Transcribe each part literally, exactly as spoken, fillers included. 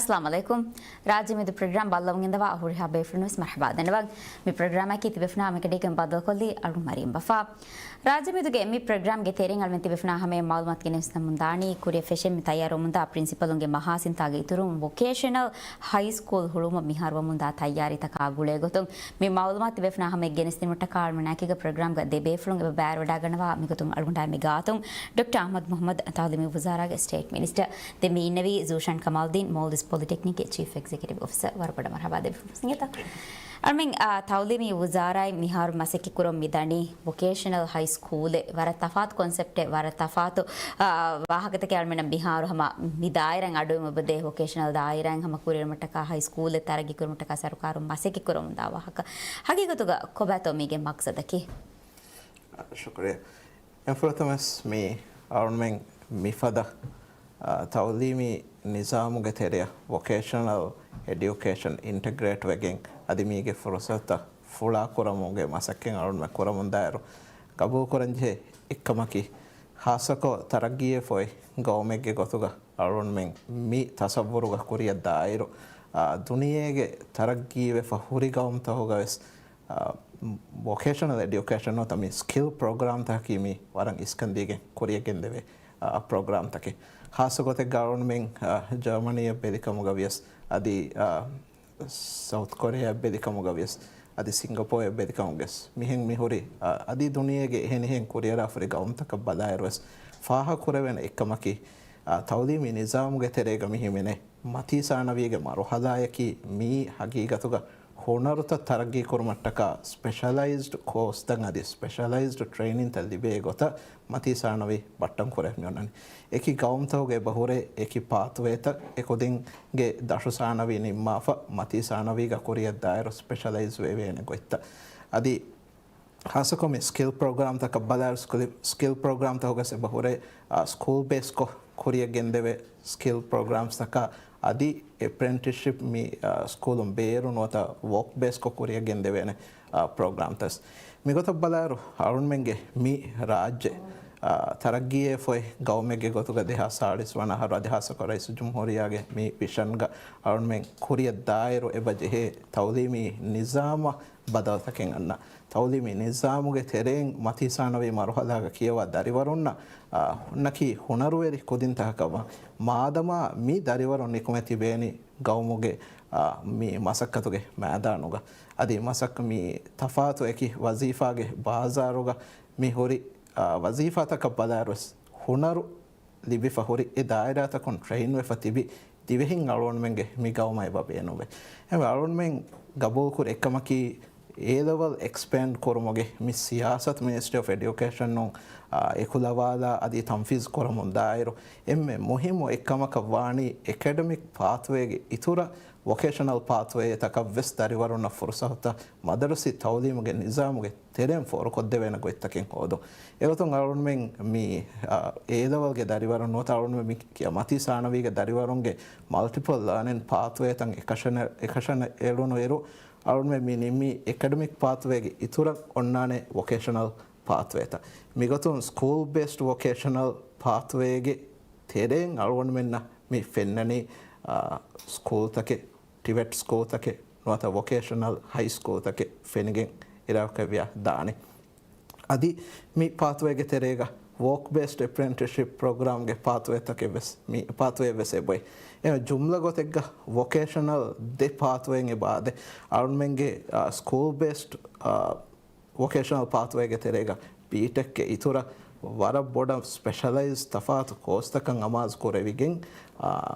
އައްސަލާމު ޢަލައިކުމް. ރާއްޖެ މެދު ޕްރޮގްރާމް ބައްލަވަން ގެންދަވާ ހުރިހާ ބޭފުޅުން ވެސް މަރްޙަބާ ދަންނަވަން. މި ޕްރޮގްރާމަކީ ތިބޭފުޅުންނާ ހަމައެކަނި ބައްދަލުކޮށްލީ އަޅު މަރީމް ބަފާ. ރާއްޖެ މެދުގެ މި ޕްރޮގްރާމްގެ ތެރެއިން އަޅުމެން ތިބޭފުޅުންނާ ހަމައަށް މަޢުލޫމާތު ގެނެސްދެމުން ދާނީ، ކުރިއަށް ފެށެން މި ތައްޔާރުވަމުންދާ ޕްރިންސިޕަލުންގެ މަހާސިންތާގެ އިތުރުން ވޮކޭޝަނަލް ހައި ސްކޫލް ހުޅުވުމަށް މިހާރުވަމުންދާ ތައްޔާރީތަކާ ގުޅޭގޮތުން. މި މަޢުލޫމާތު ތިބޭފުޅުންނާ ހަމައަށް ގެނެސްދިނުމަށްޓަކާ އަޅުމެންނާ އެކީގަ ޕްރޮގްރާމްގަ ދެ ބޭފުޅުން އެބަ ބައިވެރިވަޑައިގަންނަވާ މިގޮތުން އަޅުގަނޑާ މި ގާތުން ޑޮކްޓަރ އަޙްމަދު މުޙައްމަދު، ތަޢުލީމީ ވުޒާރާގެ ސްޓޭޓް މިނިސްޓަރ. ދެން މި އިންނެވީ ޒޫޝާން ކަމާލްދީން، މޯލްޑިވްސް ޕޮލިޓެކްނިކްގެ ޗީފް އެގްޒެކެޓިވް އޮފިސަރ. ވަރަށް ބޮޑަށް މަރްޙަބާ ދެ ބޭފުޅުން. އަޅުމެން، އާ، ތަޢުލީމީ ވުޒާރާއިން މިހާރު މަސައްކަތްކުރަމުން މިދަނީ ވޮކޭޝަނަލް ހައި ސްކޫލެއް. ވަރަށް ތަފާތު ކޮންސެޕްޓެއް، ވަރަށް ތަފާތު، އާ، ވާހަކަތަކެއް އަޅުމެންނަށް މިހާރު ހަމަ މި ދާއިރާއިން އަޑުއެހުމަށް އެބަދޭ. ވޮކޭޝަނަލް ދާއިރާއިން ހަމަ ކުރިއެރުމަށްޓަކާ ހައި ސްކޫލެއް ތަރައްގީ ކުރުމަށްޓަކާ ސަރުކާރުން މަސައްކަތް ކުރަމުންދާ ވާހަކަ. ހަގީގަތުގަ ކޮބާތޯ މީގެ މަޤްޞަދަކީ؟ ޝުކުރިއްޔާ. އެންފުރަތަމަސް މި އަޅުމެން މިފަދަ، އާ، ތަޢުލީމީ ނިޒާމުގެ ތެރެއަށް ވޮކޭޝަނަލް އެޑިއުކޭޝަން އިންޓަގްރޭޓް ވެގެން އަދި މީގެ ފުރުސަތުތައް ފުޅާކުރަމުގެ މަސައްކަތް އަޅުމެން ކުރަމުންދާއިރު، ގަބޫލުކުރަންޖެހޭ އެއްކަމަކީ، ޚާއްޞަކޮށް ތަރައްގީއެއް ފޮތް ގައުމެއްގެ ގޮތުގަ އަޅުންމެން މި ތަޞައްވުރުގަ ކުރިއަށް ދާއިރު، އާ، ދުނިޔޭގެ ތަރައްގީވެފަ ހުރި ގައުމުތަކުގަވެސް، އާ، ވޮކޭޝަނަލް އެޑިއުކޭޝަން ނުވަތަ މި ސްކިލް ޕްރޮގްރާމްތަކަކީ މި ވަރަށް އިސްކަންދީގެން ކުރިއަށް ގެންދެވޭ، އާ، ޕްރޮގްރާމްތަކެއް. ޚާއްޞަ ގޮތެއްގަ އަޅުންމެން، އާ، ޖަރމަނީއަށް ބެލިކަމުގަވިޔަސް އަދި، އާ، ސައުތު ކޮރެއާއަށް ބެލިކަމުގަވިޔަސް އަދި ސިންގަޕޯއަށް ބެލިކަމުގަވިޔަސް މިހެން މިހުރި، އަ، އަދި ދުނިޔޭގެ އެހެނިހެން ކުރިއަރާފަ ހުރި ގައުމުތަކަށް ބަލާއިރުވެސް ފާހަގަކުރެވޭނެ އެއްކަމަކީ، އަ، ތަޢުލީމީ ނިޒާމުގެ ތެރޭގަ މި ހިމެނޭ މަތީ ސާނަވީގެ މަރުޙަލާއަކީ މީ ހަގީގަތުގަ ހުނަރުތައް ތަރައްގީކުރުމަށްޓަކާ ސްޕެޝަލައިޒްޑް ކޯސްތައް އަދި ސްޕެޝަލައިޒްޑް ޓްރެއިނިންތައް ލިބޭ ގޮތަށް މަތީ ސާނަވީ ބައްޓަން ކުރެ މިއޮންނަނީ. އެކި ގައުމުތަކުގަ އެބަހުރޭ އެކި ޕާތުވޭތައް އެކުދިންގެ ދަށު ސާނަވީ ނިންމާފަ، މަތީ ސާނަވީގަ ކުރިއަށް ދާއިރު ސްޕެޝަލައިޒް ވެވޭނެ ގޮތްތައް. އަދި ޚާއްޞަކޮށް މި ސްކިލް ޕްރޮގްރާމްތަކަށް ބަލާއިރު، ސްކިލް، ސްކިލް ޕްރޮގްރާމްތަކުގަސް އެބަހުރޭ، އާ، ސްކޫލް ބޭސްކޮށް ކުރިއަށް ގެންދެވޭ ސްކިލް ޕްރޮގްރާމްސްތަކާ އަދި އެޕްރެންޓިސްޝިޕް މި، އާ، ސްކޫލުން ބޭރު ނުވަތަ ވޯކް ބޭސްކޮށް ކުރިއަށް ގެންދެވޭނެ، އާ، ޕްރޮގްރާމްތައް. މިގޮތަށް ބަލާއިރު، އަޅުންމެންގެ މި ރާއްޖެ، އާ، ތަރައްގީއެއް ފޮތް ގައުމެއްގެ ގޮތުގަ ދެހާސް ސާޅީސް ވަނަ އަހަރު އަދި ޚާއްޞަކޮށް ރައީސުލްޖުމްހޫރިއްޔާގެ މި ވިޝަންގަ އަޅުންމެން ކުރިއަށް ދާއިރު އެބަ ޖެހޭ ތަޢުލީމީ ނިޒާމަށް ބަދަލުތަކެއް އަންނަ، ތަޢުލީމީ ނިޒާމުގެ ތެރެއިން މަތީ ސާނަވީ މަރުޙަލާގަ ކިޔަވާ ދަރިވަރުންނަށް، އާ، ނަކީ ހުނަރުވެރި ކުދިންތަކަކަށް ވާން. މާދަމާ މި ދަރިވަރުން ނިކުމެ ތިބޭނީ ގައުމުގެ، އާ، މި މަސައްކަތުގެ މައިދާނުގަ. އަދި މަސައްކަ މި ތަފާތު އެކި ވަޒީފާގެ ބާޒާރުގަ މި ހުރި، އާ، ވަޒީފާތަކަށް ބަލާއިރުވެސް ހުނަރު ލިބިފަ ހުރި އެ ދާއިރާތަކުން ޓްރެއިންވެފަ ތިބި ދިވެހިން އަޅުގަނޑުމެންގެ މި ގައުމަށް އެބަ ބޭނުންވޭ. އެހެންވެ އަޅުގަނޑުމެން ގަބޫލުކުރި އެއްކަމަކީ އޭ ލެވެލް އެކްސްޕޭންޑް ކުރުމުގެ މި ސިޔާސަތު މިނިސްޓްރީ އޮފް އެޑިއުކޭޝަނުން، އާ، އެކުލަވާލާ އަދި ތަންފީޒް ކުރަމުން ދާއިރު އެންމެ މުހިއްމު އެއްކަމަކަށް ވާނީ އެކަޑަމިކް ޕާތްވޭގެ އިތުރަށް ވޮކޭޝަނަލް ޕާތްވޭތަކަށް ވެސް ދަރިވަރުންނަށް ފުރުސަތުތައް މަދަރުސީ ތަޢުލީމުގެ ނިޒާމުގެ ތެރެއިން ފޯރުކޮށްދެވޭނެ ގޮތްތަކެއް ހޯދުން. އެގޮތުން އަޅުގަނޑުމެން މި، އާ، އޭ ލެވެލްގެ ދަރިވަރުން ނުވަތަ އަޅުގަނޑުމެން މި ކިޔާ މަތީ ސާނަވީގެ ދަރިވަރުންގެ މަލްޓިޕަލް ލާނިން ޕާތްވޭތައް އެކަށަ، އެކަށައެޅުނު އިރު، އަޅުގަނޑުމެން މި ނިންމީ އެކަޑަމިކް ޕާތްވޭގެ އިތުރަށް އޮންނާނެ ވޮކޭޝަނަލް ޕާތްވޭތައް. މިގޮތުން ސްކޫލް ބޭސްޑް ވޮކޭޝަނަލް ޕާތްވޭގެ ތެރެއިން އަޅުގަނޑުމެންނަށް މި ފެންނަނީ، އާ، ސްކޫލްތަކެއް، ޓިވެޓް ސްކޫލްތަކެއް ނުވަތަ ވޮކޭޝަނަލް ހައި ސްކޫލްތަކެއް ފެނިގެން އިރާކަށްވިޔާ ދާނެ. އަދި މި ޕާތްވޭގެ ތެރޭގަ ވޯކް ބޭސްޑް އެޕްރެންޓިސްޝިޕް ޕްރޮގްރާމްގެ ޕާތްވޭތަކެއް ވެސް މި ޕާތްވޭ ވެސް އެބޮތް. އެ ޖުމްލަ ގޮތެއްގަ ވޮކޭޝަނަލް ދެ ޕާތްވޭއިން އެބަ އާދޭ. އަޅުންމެންގެ، އާ، ސްކޫލް ބޭސްޑް، އާ، ވޮކޭޝަނަލް ޕާތްވޭގެ ތެރޭގަ ބީޓެކްގެ އިތުރަށް ވަރަށް ބޮޑަށް ސްޕެޝަލައިޒް ތަފާތު ކޯސްތަކަށް އަމާޒު ކުރެވިގެން، އާ،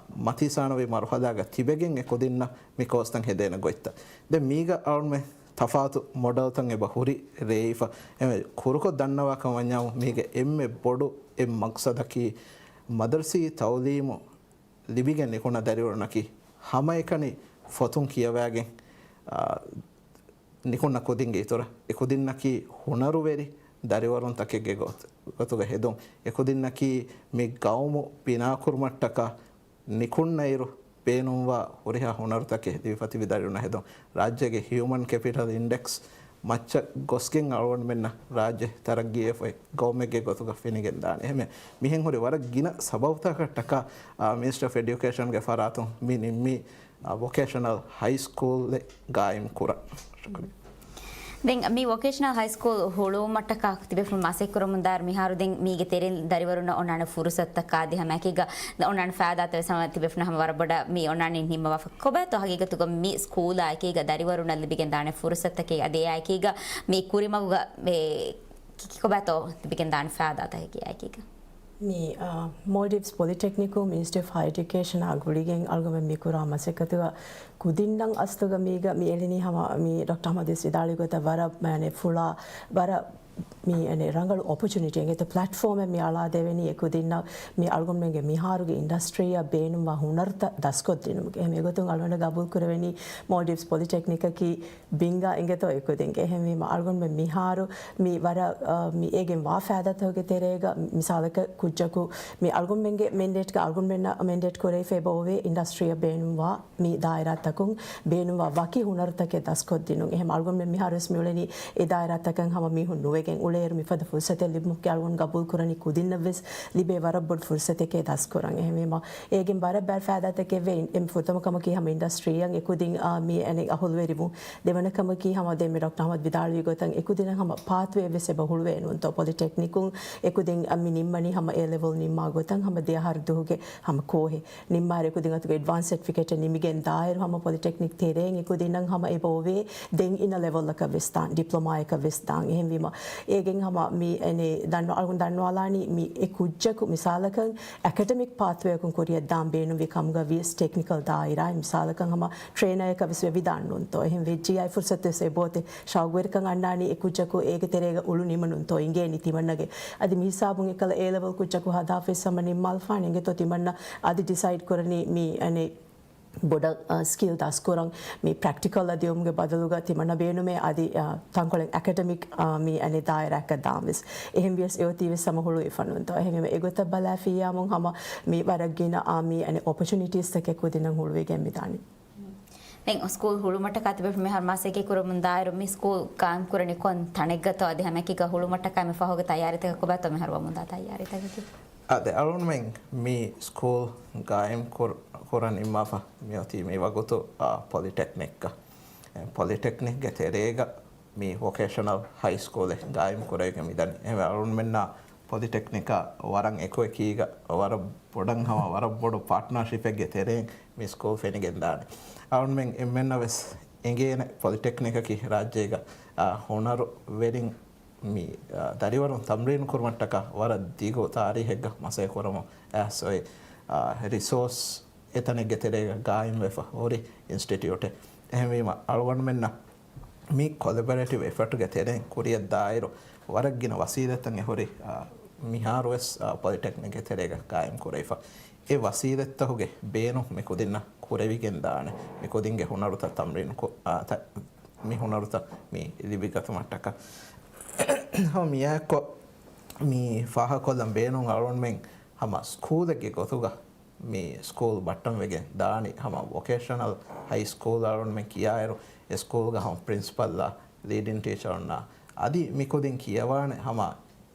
މަތީ ސާނަވީ މަރުހަލާގަ ތިބެގެން އެ ކުދިންނަށް މި ކޯސްތައް ހެދޭނެ ގޮތްތައް. ދެން މީގަ އަޅުމެ ތަފާތު މޮޑަލްތައް އެބަ ހުރި ރޭވިފަ. އެ ކުރުކޮށް ދަންނަވާ ކަމަށް ވަންޏާ މީގެ އެންމެ ބޮޑު އެއް މަގްސަދަކީ މަދަރުސީ ތައުލީމު ލިބިގެން ނިކުންނަ ދަރިވަރުންނަކީ ހަމައެކަނި ފޮތުން ކިޔަވައިގެން، އާ، ނިކުންނަ ކުދިންގެ އިތުރަށް އެ ކުދިންނަކީ ހުނަރުވެރި ދަރިވަރުންތަކެއްގެ ގޮތު، ގޮތުގަ ހެދުން. އެ ކުދިންނަކީ މި ގައުމު ބިނާކުރުމަށްޓަކާ ނިކުންނައިރު ބޭނުންވާ ހުރިހާ ހުނަރުތަކެއް ލިބިފަ ތިބި ދަރިވަރުންނަށް ހެދުން. ރާއްޖޭގެ ހިއުމަން ކެޕިޓަލް އިންޑެކްސް މައްޗަށް ގޮސްގެން އަޅުގަނޑުމެންނަށް ރާއްޖެ ތަރައްގީވެފައި ގައުމެއްގެ ގޮތުގަ ފެނިގެން ދާނެ. އެހެންވެ، މިހެން ހުރި ވަރަށް ގިނަ ސަބަބުތަކަށްޓަކާ، އާ، މިނިސްޓްރީ އޮފް އެޑިއުކޭޝަންގެ ފަރާތުން މި ނިންމީ، އާ، ވޮކޭޝަނަލް ހައި ސްކޫލެއް ގާއިމް ކުރަން. ޝުކުރިއްޔާ. ދެން މި ވޮކޭޝަނަލް ހައި ސްކޫލް ހުޅުވުމަށްޓަކާ ތިބޭފުޅުން މަސައްކަތް ކުރަމުން ދާއިރު މިހާރު ދެން މީގެ ތެރެއިން ދަރިވަރުންނަށް އޮންނާނެ ފުރުސަތުތަކާ އަދި ހަމައެކީގަ އޮންނާނެ ފައިދާތައް ވެސް ހަމަ ތިބޭފުޅުން ހަމަ ވަރަށް ބޮޑަށް މި އޮންނާނީ ނިންމަވާފަ. ކޮބާތޯ ހަގީގަތުގަ މި ސްކޫލާ އެކީގަ ދަރިވަރުންނަށް ލިބިގެން ދާނެ ފުރުސަތުތަކެއް އަދި އެއާ އެކީގަ މި ކުރިމަގުގަ މި ކި-، ކި-، ކޮބާތޯ ލިބިގެން ދާނެ ފައިދާތަކެއް އެއާ އެކީގަ؟ މި، އާ، މޯލްޑިވްސް ޕޮލިޓެކްނިކު މިނިސްޓްރީ އޮފް ހަޔަރ އެޑިއުކޭޝަނާ ގުޅިގެން އަޅުގަނޑުމެން މި ކުރާ މަސައްކަތުގަ ކުދިންނަށް އަސްލުގަ މީގަ މި އެޅެނީ ހަމަ މި ޑޮކްޓަރ އަހްމަދު ވެސް ވިދާޅުވި ގޮތަށް ވަރަށް މާނެ ފުޅާ ވަރަށް މި އެނެ ރަނގަޅު އޮޕޮޗުނިޓީ އެނގޭތޯ ޕްލެޓްފޯމެއް މި އަޅާ ދެވެނީ އެ ކުދިންނަށް މި އަޅުގަނޑުމެންގެ މިހާރުގެ އިންޑަސްޓްރީއަށް ބޭނުންވާ ހުނަރުތައް ދަސްކޮށްދިނުމުގެ. އެހެން އެގޮތުން އަޅުގަނޑަށް ގަބޫލު ކުރެވެނީ މޯލްޑިވްސް ޕޮލިޓެކްނިކަކީ ބިންގާ އިނގޭތޯ އެ ކުދިންގެ. އެހެންވީމަ އަޅުގަނޑުމެން މިހާރު މި ވަރަށް، އަ، މި އޭގެން ވާ ފައިދާތަކުގެ ތެރޭގަ މިސާލަކަށް ކުއްޖަކު މި އަޅުގަނޑުމެންގެ މެންޑޭޓްގަ އަޅުގަނޑުމެންނަށް މެންޑޭޓް ކުރެވިފަ އެބަ އޮވޭ އިންޑަސްޓްރީއަށް ބޭނުންވާ މި ދާއިރާތަކުން ބޭނުންވާ ވަކި ހުނަރުތަކެއް ދަސްކޮށްދިނުން. އެހެން އަޅުގަނޑުމެން މިހާރުވެސް މިއުޅެނީ އެ ދާއިރާތަކަށް ހަމަ މީހުން ނުވެގެން އުޅޭއިރު މިފަދަ ފުރުސަތެއް ލިބުމަކީ އަޅުގަނޑު ގަބޫލު ކުރަނީ ކުދިންނަށްވެސް ލިބޭ ވަރަށް ބޮޑު ފުރުސަތެކޭ ދަސްކުރަން. އެހެންވީމަ އޭގެން ވަރަށް ބައި ފައިދާތަކެއްވޭ. އިން-، އެން ފުރަތަމަ ކަމަކީ ހަމަ އިންޑަސްޓްރީއަށް އެކުދިން، އާ، މި އެނެ އަހުލުވެރިވުން. ދެވަނަ ކަމަކީ ހަމަ ދެން މި ޑޮކްޓަރ އަހްމަދު ވިދާޅުވި ގޮތަށް އެކުދިންނަށް ހަމަ ޕާތްވޭ ވެސް އެބަ ހުޅުވޭ ނޫންތޯ. ޕޮލިޓެކްނިކުން އެކުދިން މި ނިންމަނީ ހަމަ އޭ ލެވެލް ނިންމާ ގޮތަށް ހަމަ ދެ އަހަރު ދުހުގެ ހަމަ ކޯހެއް. ނިންމާއިރު އެކުދިން އަތުގަ އެޑްވާންސް ސެޓްފިކެޓެއް ނިމިގެން ދާއިރު ހަމަ ޕޮލިޓެކްނިކް ތެރެއިން އެކުދިންނަށް ހަމަ އެބަ އޮވޭ ދެން އިނަ ލެވެލްއަކަށް ވެސް ދާން، ޑިޕްލޮމާއަކަށް ވެސް ދާން. އެހެންވީމަ އޭގެން ހަމަ މި އެނެ ދަންނަ-، އަޅުގަނޑު ދަންނަވާލާނީ މި އެ ކުއްޖަކު މިސާލަކަށް އެކަޑެމިކް ޕާތްވޭއަކުން ކުރިއަށް ދާން ބޭނުންވި ކަމުގަ ވިޔަސް ޓެކްނިކަލް ދާއިރާއިން މިސާލަކަށް ހަމަ ޓްރޭނަރަކަށް ވެސް ވެވިދާން ނޫންތޯ. އެހެން ވެއްޖިއްޔާ އެ ފުރުސަތު ވެސް އެބައޮތޭ. ޝައުގުވެރިކަން އަންނާނީ އެ ކުއްޖަކު އޭގެ ތެރޭގަ އުޅު ނިމުނުންތޯ އިނގޭނީ ތިމަންނަގެ. އަދި މިހިސާބުން އެކަލަ އޭ ލެވެލް ކުއްޖަކު ހަދާފައިސް ހަމަ ނިންމާލަފާނެ އިނގޭތޯ ތިމަންނަ އަދި ޑިސައިޑް ކުރަނީ މި އަނެއް ބޮޑަށް، އަ، ސްކިލް ދަސްކުރަން މި ޕްރެކްޓިކަލް އަށް ދިޔުމުގެ ބަދަލުގަ ތިމަންނަ ބޭނުމޭ އަދި، އަ، ތަންކޮޅެއް އެކަޑެމިކް، އަ، މި އަނެއް ދާއިރާއަކަށް ދާން ވެސް. އެހެން ވިޔަސް އެއޮތީ ވެސް ހަމަ ހުޅުވިފަ ނޫންތޯ. އެހެންވީމަ އެގޮތަށް ބަލާފިއްޔާމުން ހަމަ މި ވަރަށް ގިނަ، އާ، މި އަނެއް އޮޕޮޗުނިޓީސްތަކެއް ކުދިންނަށް ހުޅުވިގެން މިދާނީ. ދެން ސްކޫލް ހުޅުމަށްޓަކާ ތިބޭފުޅުން މިހާރު މަސައްކަތް ކުރަމުން ދާއިރު މި ސްކޫލް ގާއިމް ކުރަނީ ކޮން ތަނެއްގަތޯ އަދި ހަމައެކީގަ ހުޅުމަށްޓަކާ މި ފަހުގެ ތައްޔާރީތަކަށް ކޮބާތޯ މިހާރު ވަމުންދާ ތައްޔާރީތަކަކީ؟ އާ، ދެ އަޅުގަނޑުމެން މި ސްކޫލް ގާއިމް ކުރ-، ކުރަން ނިންމާފަ މިއޮތީ މި ވަގުތު، އާ، ޕޮލިޓެކްނިކްގަ. އެ، ޕޮލިޓެކްނިކްގެ ތެރޭގަ މި ވޮކޭޝަނަލް ހައި ސްކޫލެއް ގާއިމް ކުރެވިގެން މިދަނީ. އެހެންވެ އަޅުގަނޑުމެންނާ ޕޮލިޓެކްނިކާ ވަރަށް އެކުއެކީގަ ވަރަށް ބޮޑަށް ހަމަ ވަރަށް ބޮޑު ޕާޓްނާޝިޕެއްގެ ތެރެއިން މި ސްކޫލް ފެނިގެންދާނެ. އަޅުގަނޑުމެން އެންމެންނަށް ވެސް އެނގޭނެ ޕޮލިޓެކްނިކަކީ ރާއްޖޭގަ، އާ، ހުނަރުވެރިން މި، އާ، ދަރިވަރުން ތަމްރީނު ކުރުމަށްޓަކާ ވަރަށް ދިގު ތާރީހެއްގަ މަސައްކަތް ކުރަމުން އައިސް އޮތް، އާ، ރިސޯސް އެތަނެއްގެ ތެރޭގަ ގާއިމްވެފަ ހުރި އިންސްޓިޓިއުޓެއް. އެހެންވީމަ އަޅުގަނޑުމެންނަށް މި ކޮލެބޮރޭޓިވް އެފަޓްގެ ތެރެއިން ކުރިއަށް ދާއިރު ވަރަށް ގިނަ ވަސީލަތްތައް އެ ހުރި، އާ، މިހާރުވެސް، އާ، ޕޮލިޓެކްނިކްގެ ތެރޭގަ ގާއިމް ކުރެވިފަ. އެ ވަސީލަތްތަކުގެ ބޭނުން މި ކުދިންނަށް ކުރެވިގެން ދާނެ. މި ކުދިންގެ ހުނަރުތައް ތަމްރީނު ކު-، އާ، ތަ-، މި ހުނަރުތައް މި ލިބިގަތުމަށްޓަކާ. ހަމަ މިއާއެއްކޮށް މި ފާހަގަކޮށްލަން ބޭނުން އަޅުގަނޑުމެން ހަމަ ސްކޫލެއްގެ ގޮތުގަ މި ސްކޫލް ބައްޓަންވެގެން ދާނީ ހަމަ ވޮކޭޝަނަލް ހައި ސްކޫލް އަޅުގަނޑުމެން ކިޔާއިރު، އެ ސްކޫލްގަ ހަމަ ޕްރިންސިޕަލްއާ، ލީޑިން ޓީޗަރުންނާ އަދި މި ކުދިން ކިޔަވާނެ ހަމަ،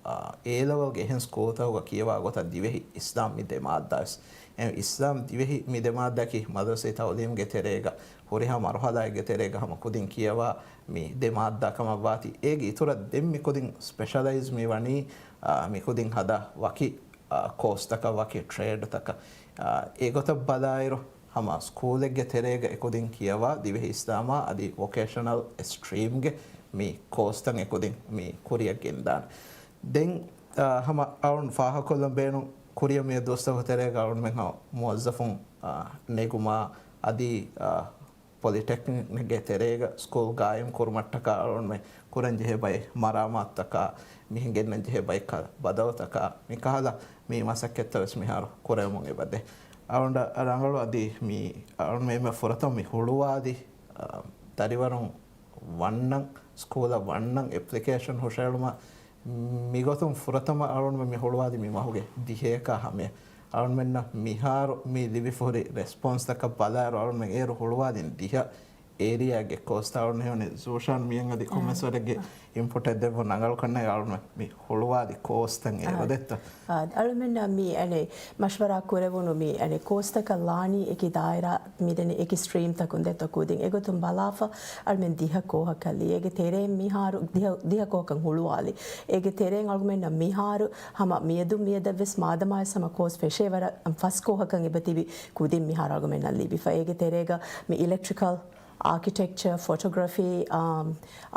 އާ، އޭ ލެވެލްގެ އެހެން ސްކޫލްތަކުގަ ކިޔަވާ ގޮތަށް ދިވެހި އިސްލާމް މި ދެ މާއްދާވެސް. އެ އިސްލާމް ދިވެހި މި ދެ މާއްދާއަކީ މަދްރަސީ ތައުލީމްގެ ތެރޭގަ ހުރިހާ މަރުހަލާއެއްގެ ތެރޭގަ ހަމަ ކުދިން ކިޔަވާ މި ދެ މާއްދާ ކަމަށްވާތީ، އޭގެ އިތުރަށް ދެން މި ކުދިން ސްޕެޝަލައިޒް މި ވަނީ، އާ، މި ކުދިން ހަދާ ވަކި އާ، ކޯސްތަކަށް ވަކި ޓްރޭޑްތަކަށް. އާ، އެގޮތަށް ބަލާއިރު، ހަމަ ސްކޫލެއްގެ ތެރޭގަ އެކުދިން ކިޔަވާ ދިވެހި އިސްލާމާ އަދި ވޮކޭޝަނަލް ސްޓްރީމްގެ މި ކޯސްތައް އެކުދިން މި ކުރިއަށް ގެންދާނެ. ދެން، އާ، ހަމަ އަޅުން ފާހަގަކޮށްލަން ބޭނުން ކުރިއަށް މިއަދު ދުވަސްތަކުގެ ތެރޭގަ އަޅުންމެން ހަމަ މުވައްޒަފުން، އާ، ނެގުމާ އަދި، އާ، ޕޮލިޓެކްނިކްގެ ތެރޭގަ ސްކޫލް ގާއިމް ކުރުމަށްޓަކާ އަޅުންމެން ކުރަންޖެހޭ ބައެއް މަރާމާތުތަކާ، މިހެން ގެންނަންޖެހޭ ބައެއް ކަ-، ބަދަލުތަކާ، މިކަހަލަ މި މަސައްކަތްތައް ވެސް މިހާރު ކުރެވެމުން އެބަދޭ. އަޅުގަނޑަށް ރަނގަޅު އަދި މި އަޅުންމެން ފުރަތަމަ މި ހުޅުވާލި، އަ، ދަރިވަރުން ވަންނަން، ސްކޫލަށް ވަންނަން އެޕްލިކޭޝަން ހުށައެޅުމަށް މިގޮތުން ފުރަތަމަ އަޅުންމެން މި ހުޅުވާލި މި މަހުގެ ދިހައަކާ ހަމަޔަށް. އަޅުންމެންނަށް މިހާރު މި ލިބިފަ ހުރި ރެސްޕޮންސްތަކަށް ބަލާއިރު، އަޅުންމެން އޭރު ހުޅުވާލިން ދިހަ އޭރިއާގެ ކޯސްތައް އަޅުން ހެޔޮނި ޒޫޝާން މިއަން އަދި ކޮންމެސް ވަރެއްގެ އިންޕުޓެއް ދެއްވުން ރަނގަޅު ކަންނޭނގެ އަޅުން މި ހުޅުވާލި ކޯސްތައް އެ އާ. އޮދެއްތަ؟ އާ، އަޅުމެންނަށް މި އަނެއް މަޝްވަރާ ކުރެވުނު މި އަނެއް ކޯސްތަކަށް ލާނީ އެކި ދާއިރާ މިދެން އެކި ސްޓްރީމްތަކުން ދެއްތޯ ކުދިން. އެގޮތުން ބަލާފަ އަޅުމެން ދިހަ ކޯހަކަށް ލިޔޭ. އޭގެ ތެރޭން މިހާރު ދިހަ، ދިހަ ކޯހަކަށް ހުޅުވާލި. އޭގެ ތެރޭން އަޅުމެންނަށް މިހާރު ހަމަ މިއަދު މިއަދަށްވެސް މާދަމާވެސް ހަމަ ކޯސް ފެށޭ ވަރަށް ފަސް ކޯހަކަށް އެބަތިބި ކުދިން މިހާރު އަޅުގަމެންނަށް ލިބިފަ. އޭގެ ތެރޭގަ މި އިލެކްޓްރިކަލް، އާކިޓެކްޗަ، ފޮޓޮގްރަފީ، އާ،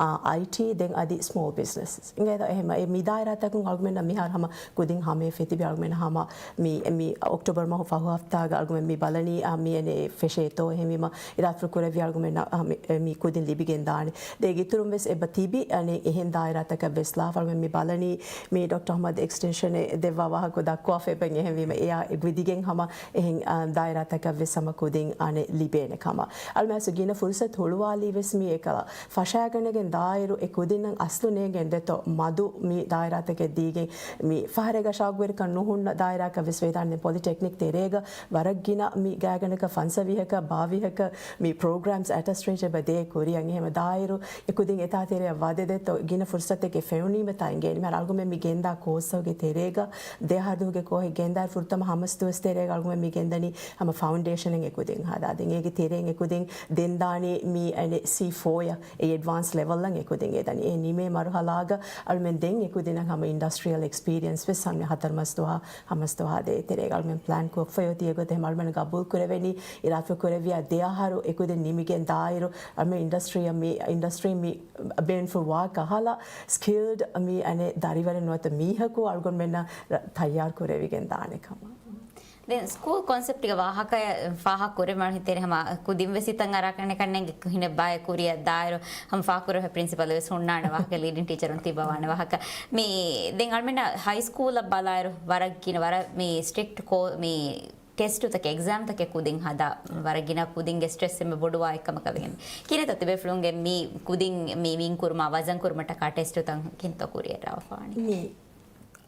އާ، އައިޓީ، ދެން އަދި ސްމޯލް ބިޒްނަސް. އިނގޭތޯ އެހެމަ އެ މި ދާއިރާތަކުން އަޅުގަމެންނަށް މިހާރު ހަމަ ކުދިން ހަމަޔަށް ފެތިބި އަޅުގަމެން ހަމަ މި، މި އޮކްޓޯބަރ މަހު ފަހު ހަފްތާގަ އަޅުގަމެން މި ބަލަނީ، އާ، މި އެނެ ފެށޭތޯ އެހެންވީމަ އިރާދަފުޅު ކުރެއްވި އަޅުގަމެންނަށް، އާ، މި، މި ކުދިން ލިބިގެން ދާނެ. ދެ އޭގެ އިތުރުން ވެސް އެބަ ތިބި އަނެއް އެހެން ދާއިރާތަކަށް ވެސް ލާފަ އަޅުގަމެން މި ބަލަނީ މި ޑޮކްޓަރ އަހްމަދު އެކްސްޓެންޝަނެއް ދެއްވާ ވާހަކަ ދައްކުވާފަ އެބަ އެހެންވީމަ އެއާ ވިދިގެން ހަމަ އެހެން، އާ، ދާއިރާތަކަށް ވެސް ހަމަ ކުދިން އަނެއް ލިބޭނެ ކަމަށް. އަޅުމެން އަސް ގިނަ ފުރުސަތު ހުޅުވާލީ ވެސް މި އެކަލަ ފަށާގަނެގެން ދާއިރު އެ ކުދިންނަށް އަސްލު ނޭނގެން ދެތޯ މަދު މި ދާއިރާތަކެއް ދީގެން މި ފަހަރެއްގަ ޝައުގުވެރިކަން ނުހުންނަ ދާއިރާއަކަށް ވެސް ވެދާނެ. ޕޮލިޓެކްނިކް ތެރޭގަ ވަރަށް ގިނަ މި ގާތްގަނޑަކަށް ފަންސަވީހަކަށް ބާވީހަކަށް މި ޕްރޮގްރާމްސް އެޓަޗް ވެއްޖެ އެބަ ދޭ ކުރިއަށް. އެހެމަ ދާއިރު އެ ކުދިން އެތާ ތެރެއަށް ވަދެ ދެތޯ ގިނަ ފުރުސަތެއްގެ ފެނުނީމަ ތާ އިނގޭނެ. މިހާރު އަޅުގަމެން މި ގެންދާ ކޯސްތަކުގެ ތެރޭގަ ދެ އަހަރު ދުވަހުގެ ކޯހެއް ގެންދާ ފުރަތަމަ ހަމަސް ދުވަސް ތެރޭގަ އަޅުގަމެން މި ގެންދަނީ ހަމަ ފައުންޑޭޝަނެއް އެ ކުދިން ހަދާ. ދެން އޭގެ ތެރެއިން އެ ކުދިން ދެން ދާނީ މި އަނެއް ސީ ފޯ އަށް އެ އެޑްވާންސް ލެވަލްއަށް އެ ކުދިން އެ ދަނީ. އެ ނިމޭ މަރުހަލާގަ އަޅުމެން ދެން އެ ކުދިންނަށް ހަމަ އިންޑަސްޓްރިއަލް އެކްސްޕީރިއެންސް ވެސް ހަމަ ހަތަރު މަސް ދުވަހާ ހަމަސް ދުވަހާ ދޭ ތެރޭގަ އަޅުމެން ޕްލޭން ކޮށްފަ އޮތީ. އެގޮތަށް ހަމަ އަޅުމެން ގަބޫލް ކުރެވެނީ އިރާދަ ކުރެއްވިޔާ ދެ އަހަރު އެ ކުދިން ނިމިގެން ދާއިރު އަޅުމެން އިންޑަސްޓްރީއަށް މި، އިންޑަސްޓްރީ މި ބޭނުންފުޅު ވާ ކަހަލަ ސްކިލްޑް މި އަނެއް ދަރިވަރެއް ނުވަތަ މީހަކު އަޅުގަނޑުމެންނަށް ތައްޔާރު ކުރެވިގެން ދާނެ ކަމަށް. ދެން ސްކޫލް ކޮންސެޕްޓްގެ ވާހަކަ ފާހަގަ ކުރެވުމަށް ހިތޭ ހަމަ ކުދިން ވެސް ހިތަށް އަރާ ކަންނެ ކަންނެންގެ ކުހިނެއް ބާއެއް ކުރިއަށް ދާއިރު ހަމަ ފާހަގަ ކުރެވޭ ޕްރިންސިޕަލް ވެސް ހުންނާނެ ވާހަކަ، ލީޑިން ޓީޗަރުން ތިއްބަވާނެ ވާހަކަ. މި ދެން އަޅުމެންނަށް ހައި ސްކޫލަށް ބަލާއިރު ވަރަށް ގިނަ ވަރަށް މި ސްޓްރިކްޓް ކޯ، މި ޓެސްޓުތަކެއް، އެގްޒާމްތަކެއް ކުދިން ހަދާ، ވަރަށް ގިނަ ކުދިންގެ ސްޓްރެސް އެންމެ ބޮޑުވާ އެއްކަމަކަށް ވެގެން. ކިހިނެއްތޯ ތިބޭފުޅުންގެ މި ކުދިން މި ވިން ކުރުމާ ވަޒަން ކުރުމަށް ޓަކާ ޓެސްޓުތައް ކިހިނެއްތޯ ކުރިއަށް ރާވާފާވަނީ؟ މި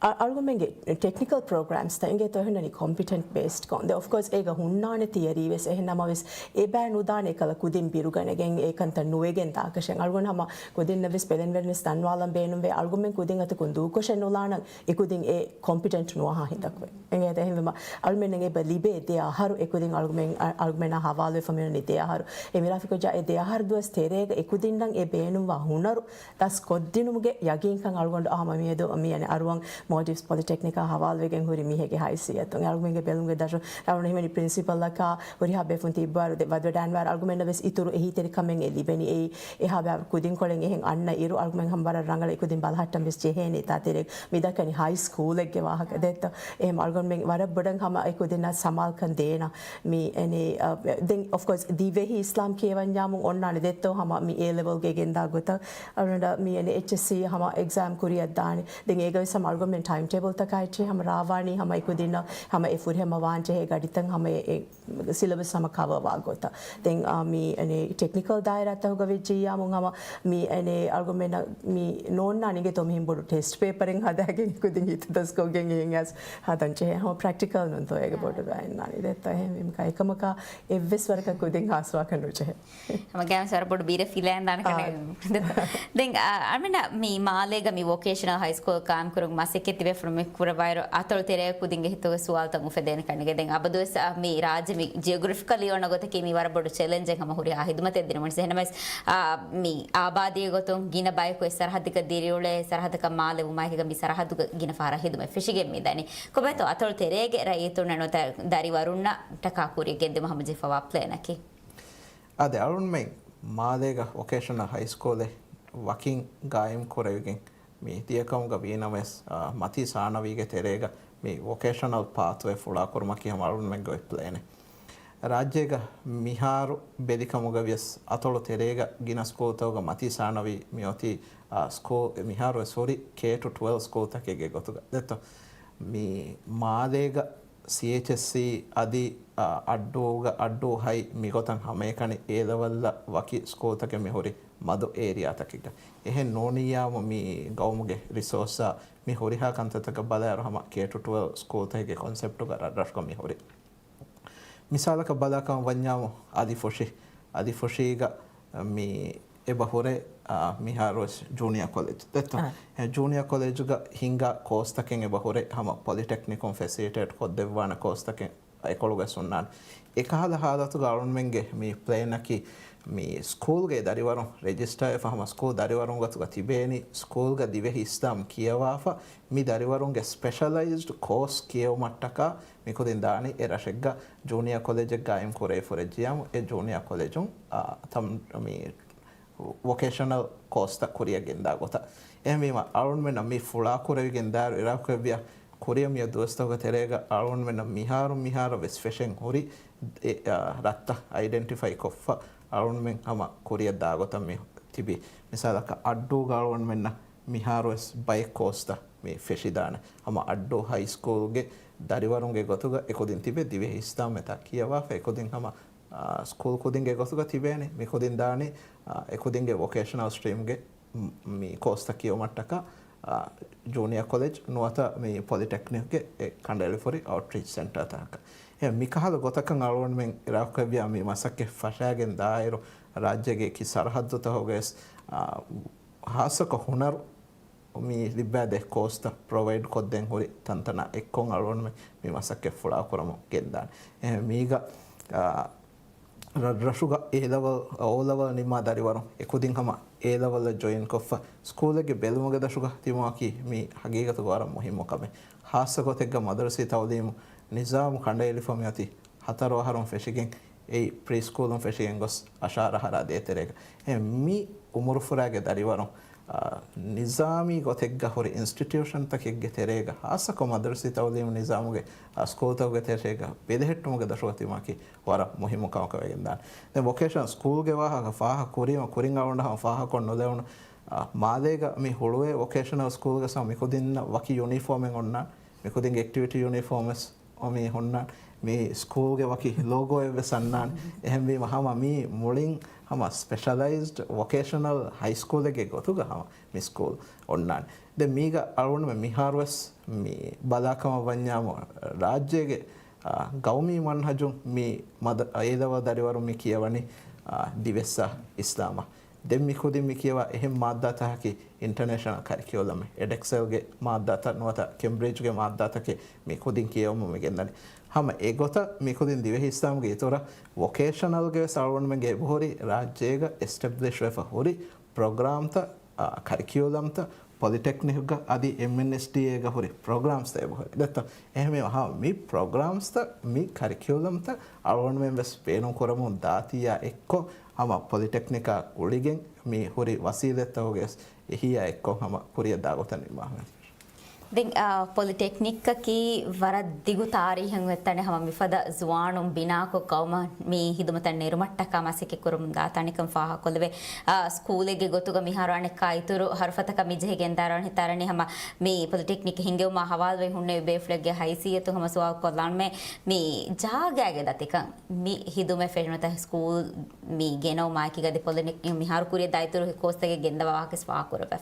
އަ-، އަޅުގަމެންގެ ޓެކްނިކަލް ޕްރޮގްރާމްސްތައް އިނގޭތޯ އެހެންނަނީ ކޮމްޕިޓެންޓް ބޭސްޑްކޮށް. ދެން އޮފްކޯސް އޭގަ ހުންނާނެ ތިއަރީ ވެސް އެހެން ނަމަވެސް އެބައި ނުދާނެ އެކަލަ ކުދިން ބިރުގަނެގެން އެ ކަންތައް ނުވެގެން ދާކަށެއް. އަޅުގަނޑު ހަމަ ކުދިންނަށް ވެސް ބެލެނިވެރިންވެސް ދަންވާލަން ބޭނުންވޭ. އަޅުގަމެން ކުދިން އަތަކުން ދޫކޮށެއް ނުލާނަން އެ ކުދިން އެ ކޮމްޕިޓެންޓް ނުވާހާ ހިނދަކު. އެހެންވީމަ އަޅުމެންނަށް އެބަ ލިބޭ ދެ އަހަރު އެ ކުދިން އަޅުގަމެން، އަ-، އަޅުގަމެންނާ ހަވާލުވެފަ މިއޮންނަނީ ދެ އަހަރު. އެ މިރާފިކޮށް ޖާ އެ ދެ އަހަރު ދުވަސް ތެރޭގަ އެ ކުދިންނަށް އެ ބޭނުންވާ ހުނަރު ދަސް ކޮށްދިނުމުގެ ޔަގީންކަން އަޅުގަނޑު ހަމަ މިއަދު މި އަނެއް އަރުވަން މޯލްޑިވްސް ޕޮލިޓެކްނިކާ ހަވާލުވެގެން ހުރި މީހެއްގެ ހައިސިއްޔަތުން. އަޅުގަނޑުގެ ބެލުމުގެ ދަށުން އަޅުގަނޑު ހިމެނި ޕްރިންސިޕަލަކާ ހުރިހާ ބޭފުޅުން ތިއްބާރު ދެ ވަދެވަޑައިގެންވާއިރު އަޅުގަނޑުމެންނަށް ވެސް އިތުރު އެހީތެރިކަމެއް އެ ލިބެނީ. އެއީ އެހާ ބާރު ކުދިންކޮޅެއް އެހެން އަންނަ އިރު އަޅުގަމެން ހަމަ ވަރަށް ރަނގަޅަށް އެ ކުދިން ބަލަހައްޓަން ވެސް ޖެހޭނެ ތާތެރޭ. މި ދައްކަނީ ހައި ސްކޫލެއްގެ ވާހަކަ ދެއްތޯ. އެހެން އަޅުގަނޑުމެން ވަރަށް ބޮޑަށް ހަމަ އެ ކުދިންނަށް ސަމާލުކަން ދޭނަ. މި އެނީ، އަ، ދެން އޮފްކޯސް ދިވެހި އިސްލާމް ކިޔަވަންޏާމުން އޮންނާނެ ދެއްތޯ ހަމަ މި އޭ ލެވެލްގެ ގެންދާ ގޮތަށް. އަޅުގަނޑަށް މި އެނީ އެޗްއެސްސީ ހަމަ އެގްޒާމް ކުރިއަށް ދާނެ. ދެން އޭގަ ވެސް ހަމަ އަޅުގަނޑުމެން ޓައިމް ޓޭބަލްތަކާ އެއްޗެހި ހަމަ ރާވާނީ ހަމަ އެ ކުދިންނަށް ހަމަ އެ ފުރިހަމަ ވާންޖެހޭ ގަޑިތައް ހަމަ އެ، އެ ސިލަބަސް ހަމަ ކަވަރ ވާ ގޮތަށް. ދެން، އާ، މި އެނީ ޓެކްނިކަލް ދާއިރާތަކުގަ ވެއްޖިއްޔާމު ހަމަ މި އެނީ އަޅުގަނޑުމެންނަށް މި ނޯންނާނެ އިނގޭތޯ މިހެން ބޮޑު ޓެސްޓް ޕޭޕަރެއް ހަދާގެން ކުދިން ހިތުދަސްކޮށްގެން އެހެން އަސް ހަދަން ޖެހޭ. ހަމަ ޕްރެކްޓިކަލް ނޫންތޯ އޭގެ ބޮޑު ގާތް ނާނީ ދެއްތޯ. އެހެންވީމަ އެކަމަކާ އެއްވެސް ވަރަކަށް ކުދިން ހާސްވާކަށް ނުޖެހޭ. ހަމަ ގާމް ސަރަ ބޮޑު ބީރަ ފިލާން ދާނެ ކަނެ. ދެން، އަ، އަމިނަ މި މާލޭގަ މި ވޮކޭޝަނަލް ހައިސްކޫލް ކާމް ކުރުން މަސައްކަތް ތިބޭފުޅުން މި ކުރައްވާއިރު އަތޮޅު ތެރޭ ކުދިންގެ ހިތުގަ ސުވާލުތައް އުފެދޭނެ ކަންނޭނގެ. ދެން އަބަދުވެސް، އަ، މި ރާއްޖެ މި ޖިއޮގްރަފިކަލީ އޮންނަ ގޮތަކީ މި ވަރަށް ބޮޑު ޗެލެންޖެއް ހަމަ ހުރިހާ ހިދުމަތެއް ދިނުމަށް. އެހެންނަމަވެސް، އަ، މި އާބާދީގެ ގޮތުން ގިނަ ބަޔަކު އެއް ސަރަހައްދަކަށް ދިރިއުޅޭ ސަރަހައްދަކަށް މާލެ ވުމާއެކީގަ މި ސަރަހައްދުގަ ގިނަ ފަހަރަށް ހިދުމަތް ފެށިގެން މި ދަނީ. ކޮބާތޯ އަތޮޅު ތެރޭގެ ރައްޔިތުންނަށް ނުވަތަ ދަރިވަރުންނަށް ޓަކާ ކުރިއަށް ގެންދިއުމަށް ހަމަޖެހިފައިވާ ޕްލޭނަކީ؟ އާދެ، އަޅުންމެން މާލޭގަ ވޮކޭޝަނަލް ހައިސްކޫލެއް ވަކިން ގާއިމް ކުރެވިގެން މި ދިޔަކަމުގަ ވީނަމަވެސް، އާ، މަތީ ސާނަވީގެ ތެރޭގަ މި ވޮކޭޝަނަލް ޕާތްވޭ ފުޅާކުރުމަކީ ހަމަ އަޅުންމެންގެ އޮތް ޕްލޭނެއް. ރާއްޖޭގަ މިހާރު ބެލިކަމުގަ ވިޔަސް އަތޮޅު ތެރޭގަ ގިނަ ސްކޫލްތަކުގަ މަތީ ސާނަވީ މިއޮތީ، އާ، ސްކޫލް މިހާރު ވެސް ހުރި ކޭ ޓު ޓްވެލްވް ސްކޫލްތަކެއްގެ ގޮތުގަ ދެއްތޯ. މި މާލޭގަ ސީ އެޗް އެސް ސީ އަދި، އަ، އައްޑޫގަ، އައްޑޫ ހައި މިގޮތަށް ހަމައެކަނި އޭ ލެވެލްއަށް ވަކި ސްކޫލްތަކެއް މި ހުރި މަދު އޭރިއާތަކެއްގަ. އެހެން ނޫނިއްޔާމު މި ގައުމުގެ ރިސޯސްއާ މި ހުރިހާ ކަންތައްތަކަށް ބަލާއިރު ހަމަ ކޭ ޓު ޓްވެލްވް ސްކޫލްތަކެއްގެ ކޮންސެޕްޓުގަ ރަށްރަށުގަ މި ހުރި. މިސާލަކަށް ބަލާކަމަށް ވަންޏާމު އަލިފުށި، އަލިފުށީގަ މި އެބަ ހުރޭ، އާ، މިހާރުވެސް ޖޫނިއާ ކޮލެޖް ދެއްތޯ؟ އާ. އެ ޖޫނިއާ ކޮލެޖުގަ ހިނގާ ކޯސްތަކެއް އެބަ ހުރޭ ހަމަ ޕޮލިޓެކްނިކުން ފެސިލިޓޭޓް ކޮށްދެއްވާނެ ކޯސްތަކެއް އެކޮޅުގަ ވެސް ހުންނާނެ. އެކަހަލަ ހާލަތުގަ އަޅުންމެންގެ މި ޕްލޭނަކީ މި ސްކޫލްގެ ދަރިވަރުން ރެޖިސްޓާވެފަ ހަމަ ސްކޫލް ދަރިވަރުން ގޮތުގަ ތިބޭނީ ސްކޫލްގަ ދިވެހި އިސްލާމް ކިޔަވާފަ މި ދަރިވަރުންގެ ސްޕެޝަލައިޒްޑް ކޯސް ކިޔެވުމަށްޓަކާ މިކުދިން ދާނީ އެ ރަށެއްގަ ޖޫނިއާ ކޮލެޖެއް ގާއިމް ކުރެވިފަ ހުރެއްޖިއްޔާމު އެ ޖޫނިއާ ކޮލެޖުން، އާ، ތަމް-، މި ވޮކޭޝަނަލް ކޯސްތައް ކުރިއަށް ގެންދާ ގޮތަށް. އެހެންވީމަ، އަޅުންމެންނަށް މި ފުޅާކުރެވިގެން ދާއިރު އިރާދަކުރެއްވިއްޔާ، ކުރިއަށް މިއޮތް ދުވަސްތަކުގެ ތެރޭގަ އަޅުންމެންނަށް މިހާރު މިހާރަށް ވެސް ފެށެން ހުރި، އެ، އާ، ރަށްތައް އައިޑެންޓިފައި ކޮށްފަ އަޅުންމެން ހަމަ ކުރިއަށް ދާ ގޮތަށް މި ތިބި. މިސާލަކަށް އައްޑޫގަ އަޅުންމެންނަށް މިހާރުވެސް ބައެއް ކޯސްތައް މި ފެށިދާނެ. ހަމަ އައްޑޫ ހައި ސްކޫލްގެ ދަރިވަރުންގެ ގޮތުގަ އެކުދިން ތިބެ ދިވެހި އިސްލާމް އެތާ ކިޔަވާފަ އެކުދިން ހަމަ، އާ، ސްކޫލް ކުދިންގެ ގޮތުގަ ތިބޭނެ. މިކުދިން ދާނީ، އާ، އެކުދިންގެ ވޮކޭޝަނަލް ސްޓްރީމްގެ މް-، މި ކޯސްތައް ކިޔެވުމަށްޓަކާ، އާ، ޖޫނިއާ ކޮލެޖް ނުވަތަ މި ޕޮލިޓެކްނިކްގެ އެ ކަނޑައެޅިފަ ހުރި އައުޓްރީޗް ސެންޓާ ތަކަކަށް. އެ މިކަހަލަ ގޮތަކަށް އަޅުގަނޑުމެން އިރާދަކުރެއްވިއްޔާ މި މަސައްކަތް ފަށާގެން ދާއިރު ރާއްޖޭގެ އެކި ސަރަހައްދުތަކުގަވެސް، އާ، ހާއްސަކޮށް ހުނަރު މި ލިބޭ ދެ ކޯސްތައް ޕްރޮވައިޑް ކޮށްދޭން ހުރި ތަންތަނަށް އެއްކޮށް އަޅުގަނޑުމެން މި މަސައްކަތް ފުޅާކުރަމުން ގެންދާނެ. އެހެން މީގަ، އާ، ރަށްރަށުގަ އޭ ލެވެލް، އޯ ލެވެލް ނިންމާ ދަރިވަރުން އެކުދިން ހަމަ އޭ ލެވެލްއަށް ޖޮއިން ކޮށްފަ ސްކޫލެއްގެ ބެލުމުގެ ދަށުގަ ތިބުމަކީ މީ ހަގީގަތުގަ ވަރަށް މުހިއްމު ކަމެއް. ހާއްސަ ގޮތެއްގަ މަދަރުސީ ތައުލީމު ނިޒާމު ކަނޑައެޅިފަ މިއޮތީ ހަތަރު އަހަރުން ފެށިގެން އެއީ ޕްރީ ސްކޫލުން ފެށިގެން ގޮސް އަށާރަ އަހަރާ ދޭތެރޭގަ. އެ މި އުމުރުފުރާގެ ދަރިވަރުން، އާ، ނިޒާމީ ގޮތެއްގަ ހުރި އިންސްޓިޓިއުޝަންތަކެއްގެ ތެރޭގަ، ހާއްސަކޮށް މަދަރުސީ ތައުލީމު ނިޒާމުގެ، އާ، ސްކޫލްތަކުގެ ތެރޭގަ ބެލެހެއްޓުމުގެ ދަށުގަ ތިބުމަކީ ވަރަށް މުހިއްމު ކަމަކަށް ވެގެންދާނެ. ދެން ވޮކޭޝަނަލް ސްކޫލްގެ ވާހަކަ ފާހަގަ ކުރީމަ ކުރިން އަޅުގަނޑަށް ހަމަ ފާހަގަކޮށް ނުލެވުނު، އާ، މާލޭގަ މި ހުޅުވޭ ވޮކޭޝަނަލް ސްކޫލްގެ ސަމަ މިކުދިންނަށް ވަކި ޔުނީފޯމެއް އޮންނާނެ. މިކުދިންގެ އެކްޓިވިޓީ ޔުނީފޯމް ވެސް މި ހުންނާނެ. މި ސްކޫލްގެ ވަކި ލޯގޯއެއް ވެސް އަންނާނެ. އެހެންވީމަ ހަމަ މީ މުޅިން ހަމަ ސްޕެޝަލައިޒްޑް ވޮކޭޝަނަލް ހައި ސްކޫލެއްގެ ގޮތުގަ ހަމަ މި ސްކޫލް އޮންނާނެ. ދެން މީގަ އަޅުގަނޑުމެން މިހާރުވެސް މި ބަލާކަމަށް ވަންޏާމު ރާއްޖޭގެ، އާ، ގައުމީ މަންހަޖުން މި މަދަ-، އޭ ލެވެލް ދަރިވަރުން މި ކިޔަވަނީ، އާ، ދިވެއްސާ އިސްލާމާ. ދެން މި ކުދިން މި ކިޔަވާ އެހެން މާއްދާތަކަކީ އިންޓަރނޭޝަނަލް ކަރިކިއުލަމެއް، އެޑެކްސެލްގެ މާއްދާތައް ނުވަތަ ކެމްބްރިޖްގެ މާއްދާތަކެއް މި ކުދިން ކިޔެވުމުން މި ގެންދަނީ. ހަމަ އެގޮތަށް މި ކުދިން ދިވެހި އިސްލާމްގެ އިތުރަށް ވޮކޭޝަނަލްގެ ވެސް އަޅުގަނޑުމެންގެ އެބަހުރި ރާއްޖޭގަ އެސްޓެބްލިޝް ވެފަ ހުރި ޕްރޮގްރާމްތައް، އާ، ކަރިކިއުލަމްތައް، ޕޮލިޓެކްނިކްގަ އަދި އެމްއެންއެސްޑީއޭގަ ހުރި ޕްރޮގްރާމްސްތައް އެބަހުރި. ދެއްތޯ؟ އެހެންވީމަ ހަމަ މި ޕްރޮގްރާމްސްތައް، މި ކަރިކިއުލަމްތައް އަޅުގަނޑުމެން ވެސް ބޭނުން ކުރަމުން ދާތީއާ އެއްކޮށް، ހަމަ ޕޮލިޓެކްނިކާ ގުޅިގެން މި ހުރި ވަސީލަތްތަކުގެ ވެސް އެހީއާ އެއްކޮށް ހަމަ ކުރިއަށް ދާ ގޮތަށް ނިންމާފަ. ދެން، އާ، ޕޮލިޓެކްނިކްއަކީ ވަރަށް ދިގު ތާރީހެއް އޮތްތަނެއް. ހަމަ މިފަދަ ޒުވާނުން ބިނާކޮށް ގައުމަށް މި ހިދުމަތަށް ނެރުމަށްޓަކާ މަސައްކަތް ކުރަމުން ދާ ތަނެއްކަން ފާހަގަކޮށްލެވޭ. އާ، ސްކޫލެއްގެ ގޮތުގަ މިހާރު އަނެއްކާ އިތުރު ހަރުފަތަކަށް މި ޖެހިގެން ދާއިރު އަނެއްތާރަނީ ހަމަ މި ޕޮލިޓެކްނިކް ހިންގެވުމާ ހަވާލުވެ ހުންނެވި ބޭފުޅެއްގެ ހައިސިއްޔަތުން ހަމަ ސުވާލު ކޮށްލާނަމޭ މި ޖާގައިގެ ދަތިކަން. މި ހިދުމަތް ފެށުނުތަ ސްކޫލް މި ގެނައުމާ އެކީގަ ދެ ޕޮލިޓެކްނިކް މިހާރު ކުރިއަށް ދާ އިތުރު ކޯސްތަކެއް ގެންދަވާ ވާހަކަ ވެސް ފާހަގަކުރެވޭ.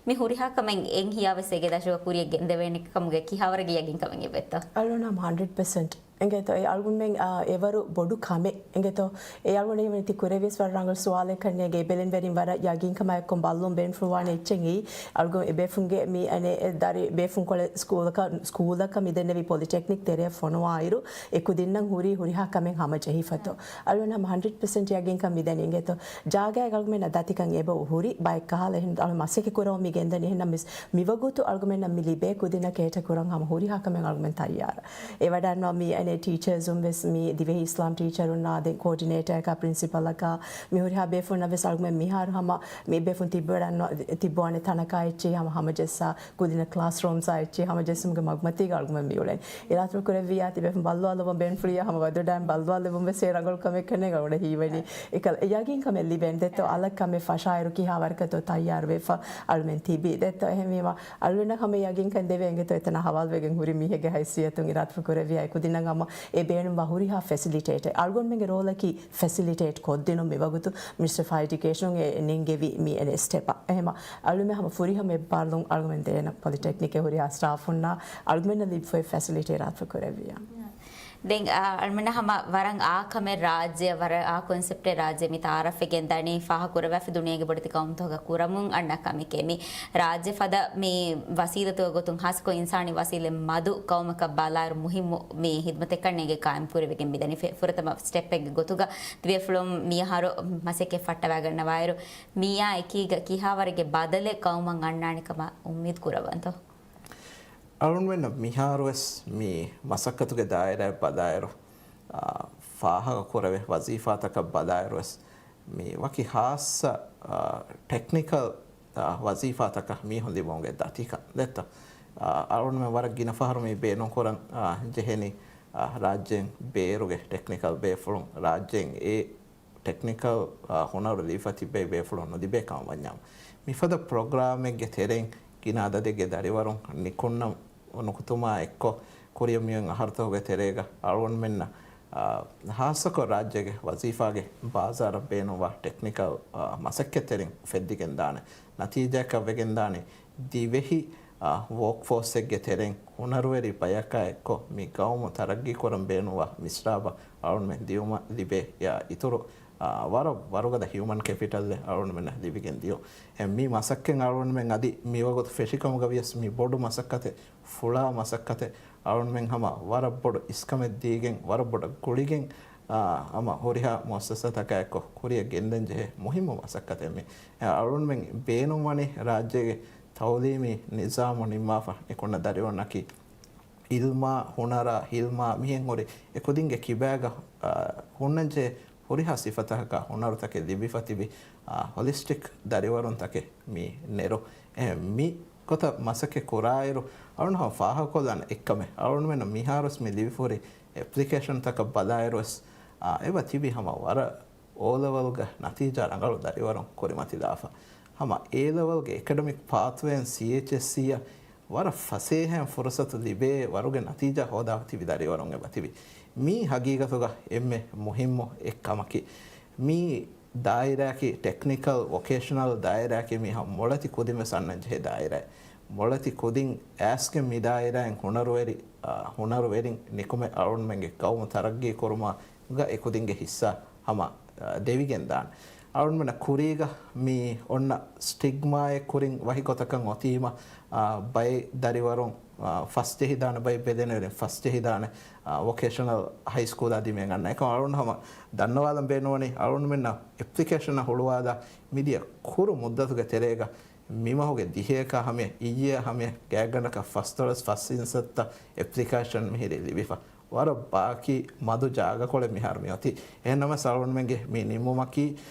މި ހުރިހާ ކަމެއް އެއް ހިޔާވެސް އޭގެ ދަށުގަ ކުރިއަށް ގެންދެވޭނެ ކަމުގެ ކިހާވަރެއްގެ ޔަގީންކަމެއް އެބައޮތްތޯ؟ އަޅުގަނޑަށް ހަންޑްރެޑް ޕަސެންޓް. އެނގޭތޯ؟ އެ އަޅުގަނޑުމެން، އާ، އެވަރު ބޮޑު ކަމެއް. އެނގޭތޯ؟ އެ އަޅުގަނޑު ތި ކުރެއްވިޔަސް ވަރަށް ރަނގަޅު ސުވާލެއް ކަންނޭގެ ބެލެން ވެރިން ވަރަށް ޔަގީންކަމާއެކު ބައްލުން ބޭނުންފުޅުވާނެ އެއްޗެއް އެއީ. އަޅުގަނޑު އެބޭފުންގެ މި އަނެއް ދަރި ބޭފުންކޮޅެއް ސްކޫލަކަށް، ސްކޫލަކަށް މިދެންނެވި ޕޮލިޓެކްނިކް ތެރެއަށް ފޮނުވާއިރު އެ ކުދިންނަށް ހުރީ ހުރިހާ ކަމެއް ހަމަޖެހިފަތޯ. އަޅުގަނޑު ހަމަ ހަންޑްރެޑް ޕަސެންޓް ޔަގީންކަން މިދެނީ. އެނގޭތޯ؟ ޖާގައިގަ އަޅުގަނޑުމެންނަށް ދަތިކަން އެބަ ހުރި ބައެއް ކަހަލަ އެހެން އަޅު މަސައްކަތް ކުރަމުން މި ގެންދަނީ. އެހެންނަމަވެސް މިވަގުތު އަޅުގަނޑުމެންނަށް މި ލިބޭ ކުދިންނަށް ކޭޓަ ކުރަން ހަމަ ހުރިހާ ކަމެއް އަޅުގަނޑުމެން ތައްޔާރަށް. އެ ވަޑައިގަންނަވާ މި އަނެއް ޓީޗާސް ވެސް މި ދިވެހި އިސްލާމް ޓީޗަރުންނާ ދެން ކޯޑިނޭޓަރަކާ ޕްރިންސިޕަލަކާ މި ހުރިހާ ބޭފުންނަށް ވެސް އަޅުގަނޑުމެން މިހާރު ހަމަ މި ބޭފުން ތިއްބަވަން، ތިއްބަވާނެ ތަނަކާ އެއްޗެހި ހަމަ ހަމަޖައްސާ ކުދިންނަށް ކްލާސްރޫމްސްއާ އެއްޗެހި ހަމަޖެއްސުމުގެ މަގުމަތީގަ އަޅުގަނޑުމެން މިއުޅެނީ. އިރާދަކުރެއްވިއްޔާ ތިބޭފުން ބައްލަވާލައްވަން ބޭނުންފުޅިއްޔާ ހަމަ ވަދެވަޑައިގެން ބައްލަވާލެއްވުން ވެސް އެ ރަނގަޅު ކަމެއް ކަންނޭނގެ އަޅުގަނޑަށް ހީވަނީ. އެކަލަ އެ ޔަގީންކަމެއް ލިބެން ދެއްތޯ އަލަށް ކަމެއް ފަށާއިރު ކިހާ ވަރަކަށްތޯ ތައްޔާރުވެފަ އަޅުމެން ތިބީ. ދެއްތޯ އެހެންވީމަ އަޅުގަނޑަށް ހަމަ ޔަގީންކަން ދެވޭ އެނގޭތޯ އެތަނަށް ހަވާލުވެގެން ހުރި މީހެއްގެ ހައިސިއްޔަތުން އިރާދަކުރެއްވިއްޔާ އެ ކުދިންނަށް ހަމަ އެ ބޭނުންވާ ހުރިހާ ފެސިލިޓޭޓެއް. އަޅުގަނޑުމެންގެ ރޯލަކީ ފެސިލިޓޭޓް ކޮށްދިނުން. މިވަގުތު މިނިސްޓްރީ އޮފް އެޑިއުކޭޝަނުން އެ ނެންގެވި މި އެން ސްޓެޕަށް. އެހެމަ އަޅުމެން ހަމަ ފުރިހަމަ އެއްބާރުލުން އަޅުގަނޑުމެން ދޭނަ ޕޮލިޓެކްނިކްގެ ހުރިހާ ސްޓާފުންނާ އަޅުގަނޑުމެންނަށް ލިބިފައި ފެސިލިޓީ އިރާދަކުރެއްވިއްޔާ. ދެން، އާ، އަޅުމެންނަށް ހަމަ ވަރަށް އާ ކަމެއް ރާއްޖެއަށް ވަރަށް އާ ކޮންސެޕްޓެއް ރާއްޖެ މި ތައާރަފްވެގެން ދަނީ ފާހަގަކުރެވޭފި ދުނިޔޭގެ ބޮޑެތި ޤައުމުތަކުގަ ކުރަމުން އަންނަ ކަމެކޭ. މި ރާއްޖެ ފަދަ މި ވަސީލަތުގެ ގޮތުން ހާއްސަކޮށް އިންސާނީ ވަސީލަތް މަދު ޤައުމަކަށް ބަލާއިރު މުހިއްމު މި ހިދުމަތެއްކަން ނޭނގެ ޤާއިމް ކުރެވިގެން މިދަނީ. ފެ-، ފުރަތަމަ ސްޓެޕެއްގެ ގޮތުގަ ދިވެހިފުޅުން މިއަހަރު މަސައްކަތް ފައްޓަވާގަންނަވާއިރު މިއާ އެކީގަ ކިހާވަރެއްގެ ބަދަލެއް ޤައުމަށް އަންނާނެ ކަމަށް އުއްމީދު ކުރައްވަންތޯ؟ އަޅުންމެންނަށް މިހާރުވެސް މި މަސައްކަތުގެ ދާއިރާއަށް ބަލާއިރު، އާ، ފާހަގަ ކުރެވޭ ވަޒީފާތަކަށް ބަލާއިރުވެސް މި ވަކި ހާއްސަ، އާ، ޓެކްނިކަލް، އާ، ވަޒީފާތަކަށް މީހުން ލިބުމުގެ ދަތިކަން ދެއްތަ؟ އާ، އަޅުންމެން ވަރަށް ގިނަ ފަހަރު މި ބޭނުންކުރަން، އާ، ޖެހެނީ، އާ، ރާއްޖޭން ބޭރުގެ ޓެކްނިކަލް ބޭފުޅުން، ރާއްޖޭން އެ ޓެކްނިކަލް، އާ، ހުނަރު ލިބިފަ ތިއްބެވި ބޭފުޅުން ނުލިބޭ ކަމަށް ވަންޏާމު، މިފަދަ ޕްރޮގްރާމެއްގެ ތެރެއިން ގިނަ އަދަދެއްގެ ދަރިވަރުން ނިކުންނަ ނުކުތުމާ އެއްކޮށް، ކުރިއަށް މިއޮތް އަހަރުތަކުގެ ތެރޭގަ އަޅުންމެންނަށް، އާ، ހާއްސަކޮށް ރާއްޖޭގެ ވަޒީފާގެ ބާޒާރަށް ބޭނުންވާ ޓެކްނިކަލް، އާ، މަސައްކަތްތެރިން އުފެއްދިގެންދާނެ ނަތީޖާއަކަށް ވެގެންދާނީ، ދިވެހި، އާ، ވޯކްފޯސްއެއްގެ ތެރެއިން ހުނަރުވެރި ބަޔަކާ އެއްކޮށް މި ގައުމު ތަރައްގީކުރަން ބޭނުންވާ މިސްރާބަށް އަޅުންމެން ދިއުމަށް ލިބޭ، އާ، އިތުރު، އާ، ވަރަށް ވަރުގަދަ ހިއުމަން ކެޕިޓަލެއް އަޅުންމެންނަށް ލިބިގެން ދިޔުން. އެ، މި މަސައްކަތް އަޅުންމެން އަދި މިވަގުތު ފެށިކަމުގަ ވިޔަސް މި ބޮޑު މަސައްކަތެއް، ފުޅާ މަސައްކަތެއް އަޅުންމެން ހަމަ ވަރަށް ބޮޑު އިސްކަމެއް ދީގެން، ވަރަށް ބޮޑަށް ގުޅިގެން، އާ، ހަމަ ހުރިހާ މުއައްސަސާތަކާ އެއްކޮށް ކުރިއަށް ގެންދަން ޖެހޭ މުހިއްމު މަސައްކަތެއް މި. އަޅުންމެން ބޭނުންވަނީ ރާއްޖޭގެ ތައުލީމީ ނިޒާމު ނިންމާފަ ނިކުންނަ ދަރިވަރުންނަކީ، އިލްމާ، ހުނަރާ، ހިލްމާ މިހެން ހުރި އެކުދިންގެ ކިބާގަ، އާ، ހުންނަންޖެހޭ ހުރިހާ ސިފަތަކަކާ ހުނަރުތަކެއް ލިބިފަ ތިބި، އާ، ހޮލިސްޓިކް ދަރިވަރުންތަކެއް މި ނެރު. އެހެން މި ގޮތަށް މަސައްކަތް ކުރާއިރު، އަޅުން ހަމަ ފާހަގަކޮށްލާނެ އެއްކަމެއް، އަޅުންމެންނަށް މިހާރުވެސް މި ލިބިފަ ހުރި އެޕްލިކޭޝަންތަކަށް ބަލާއިރުވެސް، އާ، އެބަ ތިބި ހަމަ ވަރަށް އޯލެވެލްގެ ނަތީޖާ ރަނގަޅު ދަރިވަރުން ކުރިމަތިލާފަ. ހަމަ އޭލެވެލްގެ އެކަޑަމިކް ޕާތްވޭން ސީއެޗްއެސްސީއަށް ވަރަށް ފަސޭހައިން ފުރުސަތު ލިބޭ ވަރުގެ ނަތީޖާ ހޯދާފަ ތިބި ދަރިވަރުން އެބަ ތިބި. މީ ހަގީގަތުގަ އެންމެ މުހިއްމު އެއްކަމަކީ. މީ ދާއިރާއަކީ ޓެކްނިކަލް، ވޮކޭޝަނަލް ދާއިރާއަކީ މީހާ މޮޅަތި ކުދިން ވެސް އަންނަން ޖެހޭ ދާއިރާއެއް. މޮޅަތި ކުދިން އައިސްގެން މި ދާއިރާއިން ހުނަރުވެރި، އާ، ހުނަރުވެރިން ނިކުމެ އަޅުންމެންގެ ގައުމު ތަރައްގީ ކުރުމާ ގަ އެކުދިންގެ ހިއްސާ ހަމަ، އާ، ދެވިގެން ދާނެ. އަޅުންމެންނަށް ކުރީގަ މި އޮންނަ ސްޓިގްމާއެއް ކުރިން ވަހި ގޮތަކަށް އޮތީމަ، އާ، ބައެއް ދަރިވަރުން، އާ، ފަސް ޖެހިދާނެ، ބައެއް ބެލެނިވެރިން ފަސް ޖެހިދާނެ، އާ، ވޮކޭޝަނަލް ހައިސްކޫލާ ދިމައަށް އަންނަ. އެކަމަ އަޅުން ހަމަ ދަންނަވާލަން ބޭނުންވަނީ، އަޅުންމެންނަށް އެޕްލިކޭޝަނަށް ހުޅުވާލާ މިދިޔަ ކުރު މުއްދަތުގެ ތެރޭގަ މިމަހުގެ ދިހައެކާ ހަމަޔަށް އިއްޔެއާ ހަމަޔަށް ގާތްގަނޑަކަށް ފަސްދޮޅަސް ފަސް އިންސައްތަ އެޕްލިކޭޝަން މިހިރީ ލިބިފަ. ވަރަށް ބާކީ މަދު ޖާގަކޮޅެއް މިހާރު މިއޮތީ. އެހެންނަމަވެސް އަޅުގަނޑުމެންގެ މި ނިންމުމަކީ،